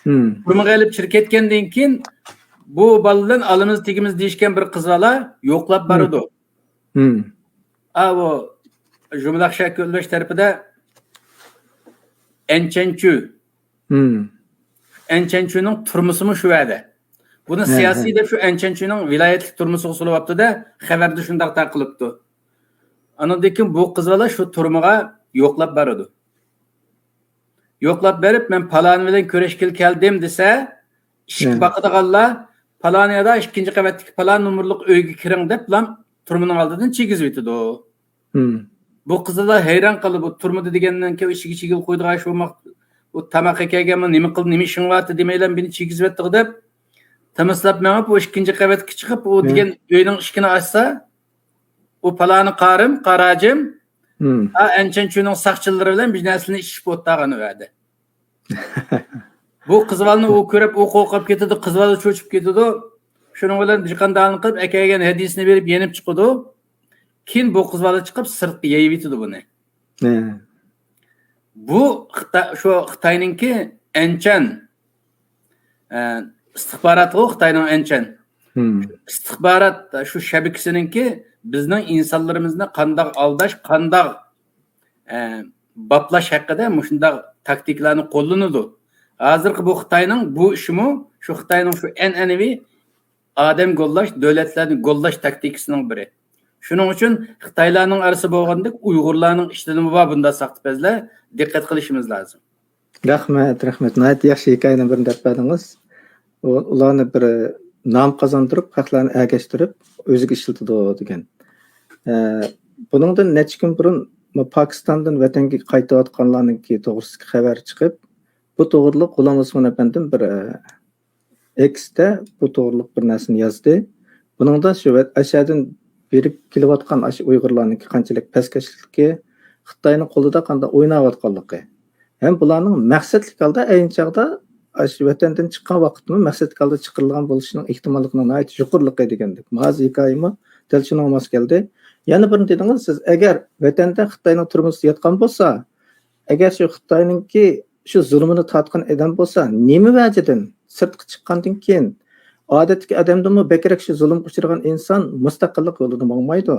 تۈرمىگە ئېلىپ چىقىپ كەتكەندىن كېيىن بۇ بالا بىلەن ئالىمىز تېگىمىز دېيىشكەن بىر قىز بالا يوقلاپ بارىدۇ. ئا، ئۇ جۇملاق شەرقىي ئۆلۈش تەرىپىدە ئەنچەنچۈ. ئەنچەنچۈنىڭ تۈرمىسىمۇ شۇ يەردە. بۇنى سىياسىي دەپ شۇ ئەنچەنچۈنىڭ ۋىلايەتلىك تۈرمىسىغا سولىۋاپتۇ-دە، خەۋەردە شۇنداق تارقىلىپتۇ. ئاندىن كېيىن بۇ قىز بالا شۇ تۈرمىگە يوقلاپ بارىدۇ. يوقلاپ بېرىپ، مەن پالان بىلەن كۆرۈشكىلى كەلدىم دېسە، ئىشىك باقىدىغانلار، پالان يەردە ئىككىنچى قەۋەتتىكى پالان نومۇرلۇق ئۆيگە كىرىڭ دەپلا تۈرمىنىڭ ئالدىدىن چىگىزىۋېتىدۇ. بۇ قىزلار ھەيران قالدى، بۇ تۈرمىدە دېگەندىن كېيىن ئىشىكى چىگىلىپ قويىدىغان ئىش بولماق، بۇ تاماققا كەلگەنمۇ، نېمە قىلدى، نېمە ئىشىڭ بارتى دېمەيلا مېنى چىگىزىۋەتتىغۇ دەپ، تىمىسلاپ مېڭىپ، ئۇ ئىككىنچى قەۋەتكە چىقىپ، ئۇ دېگەن ئۆينىڭ ئىشىكىنى ئاچسا، ئۇ پالانى قارىم، قاراجىم، ئا، ئەنچەنچۈنىڭ ساقچىلىرى بىلەن بىر نەرسىنى ئىششىپ ئولتۇرغان ئۇ يەردە. بۇ قىز بالىنى ئۇ كۆرۈپ، ئۇ قورقۇپ كېتىدۇ، قىز بالا چۆچۈپ كېتىدۇ. شۇنىڭ بىلەن بىر قانداقنى قىلىپ، ئەكەلگەن ھەدىسىنى بېرىپ يېنىپ چىقىدۇ. كېيىن بۇ قىز بالا چىقىپ، سىرتقا يېيىۋېتىدۇ بۇنى. بۇ خىتا-، شۇ خىتاينىڭكى ئەنچەن، ئە، ئىستىخباراتىغۇ خىتاينىڭ ئەنچەن. ئىستىخبارات شۇ شەبىكىسىنىڭكى بىزنىڭ ئىنسانلىرىمىزنى قانداق ئالداش، قانداق ئە، باپلاش ھەققىدە مۇشۇنداق تاكتىكىلارنى قوللىنىدۇ. ھازىرقى بۇ خىتاينىڭ بۇ ئىشىمۇ شۇ خىتاينىڭ شۇ ئەنئەنىۋى ئادەم گوللاش، دۆلەتلەرنى گوللاش تاكتىكىسىنىڭ بىرى. شۇنىڭ ئۈچۈن خىتايلارنىڭ ئارىسى بولغاندەك ئۇيغۇرلارنىڭ ئىچىدىمۇ بار بۇنداق ساختىپەزلەر، دىققەت قىلىشىمىز لازىم. رەھمەت، رەھمەت. ناھايىتى ياخشى ھېكايىنىڭ بىرىنى دەپ بەردىڭىز. ئۇ-، ئۇلارنى بىر نام قازاندۇرۇپ، خەقلەرنى ئەگەشتۈرۈپ، ئۆزىگە ئىشلىتىدۇ دېگەن. ئە، بۇنىڭدىن نەچچە كۈن بۇرۇن پاكىستاندىن ۋەتەنگە قايتىۋاتقانلارنىڭكى توغرىسىدىكى خەۋەر چىقىپ، بۇ توغرىلىق غۇلام ئوسمان ئەپەندىم بىر، ئە، ئېكستا بۇ توغرىلىق بىر نەرسىنى يازدى. بۇنىڭدا شۇ ۋەت-، ئەشەدىن بېرىپ كېلىۋاتقان ئاشۇ ئۇيغۇرلارنىڭكى قانچىلىك پەسكەشلىكى، خىتاينىڭ قولىدا قانداق ئويناۋاتقانلىقى ھەم بۇلارنىڭ مەقسەتلىك ھالدا ئەينى چاغدا ئاشۇ ۋەتەندىن چىققان ۋاقىتتىمۇ مەقسەتلىك ھالدا چىقىرىلغان بولۇشىنىڭ ئېھتىماللىقىنىڭ ناھايىتى يۇقىرىلىقى دېگەندەك. ھازىر ھېكايىمۇ دەل شۇنىڭغا ماس كەلدى. يەنە بىرنى دېدىڭىز سىز، ئەگەر ۋەتەندە خىتاينىڭ تۈرمىسىدە ياتقان بولسا، ئەگەر شۇ خىتاينىڭكى شۇ زۇلۇمىنى تارتقان ئادەم بولسا، نېمە ۋەجىدىن سىرتقا چىققاندىن كېيىن ئادەتتىكى ئادەمدىنمۇ بەكرەك شۇ زۇلۇمغا ئۇچرىغان ئىنسان مۇستەقىللىق يولىدا ماڭمايدۇ؟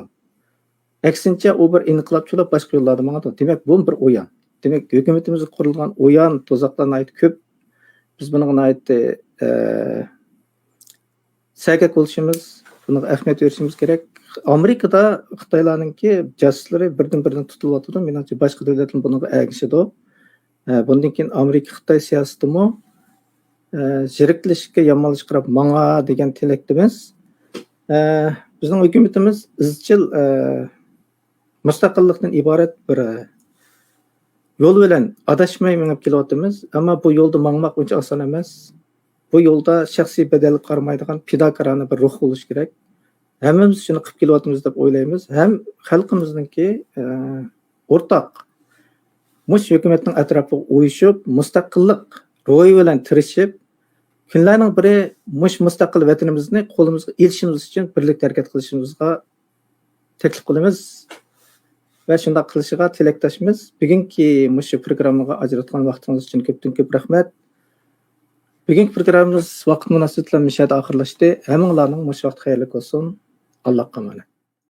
ئەكسىنچە، ئۇ بىر ئىنقىلابچى بولۇپ باشقا يوللاردا ماڭىدۇ. دېمەك، بۇمۇ بىر ئويۇن. دېمەك، ھۆكۈمىتىمىزگە قۇرۇلغان ئويۇن، تۇزاقلار ناھايىتى كۆپ. بىز بۇنىڭغا ناھايىتى، ئە، سەگەك بولۇشىمىز، بۇنىڭغا ئەھمىيەت بېرىشىمىز كېرەك. ئامېرىكىدا خىتايلارنىڭكى جاسۇسلىرى بىردىن-بىردىن تۇتۇلۇۋاتىدۇ. مېنىڭچە، باشقا دۆلەتمۇ بۇنىڭغا ئەگىشىدۇ. ئە، بۇندىن كېيىن ئامېرىكا-خىتاي سىياسىتىمۇ، ئە، زېرىكلىشىشكە، يامانلىشىشقا قاراپ ماڭا دېگەن تىلەكتىمىز. ئە، بىزنىڭ ھۆكۈمىتىمىز ئىزچىل، ئە، مۇستەقىللىقتىن ئىبارەت بىر، ئە، يول بىلەن ئاداشماي مېڭىپ كېلىۋاتىمىز. ئەمما بۇ يولدا ماڭماق ئۇنچە ئاسان ئەمەس. بۇ يولدا شەخسىي بەدەلگە قارىمايدىغان پىداكارانە بىر روھ بولۇشى كېرەك. ھەممىمىز شۇنى قىلىپ كېلىۋاتىمىز دەپ ئويلايمىز. ھەم خەلقىمىزنىڭكى، ئە، ئورتاق مۇشۇ ھۆكۈمەتنىڭ ئەتراپىغا ئۇيۇشۇپ، مۇستەقىللىق روھى بىلەن تىرىشىپ، كۈنلەرنىڭ بىرى مۇشۇ مۇستەقىل ۋەتىنىمىزنى قولىمىزغا ئېلىشىمىز ئۈچۈن بىرلىكتە ھەرىكەت قىلىشىمىزغا تەكلىپ قىلىمىز ۋە شۇنداق قىلىشىغا تىلەكداشمىز. بۈگۈنكى مۇشۇ پروگراممىغا ئاجراتقان ۋاقتىڭىز ئۈچۈن كۆپتىن كۆپ رەھمەت. بۈگۈنكى پروگراممىمىز ۋاقىت مۇناسىۋىتى بىلەن مۇشۇ يەردە ئاخىرلاشتى. ھەممىڭلارنىڭ مۇشۇ ۋاقتى خەيرلىك بولسۇن. ئاللاغا ئامانەت.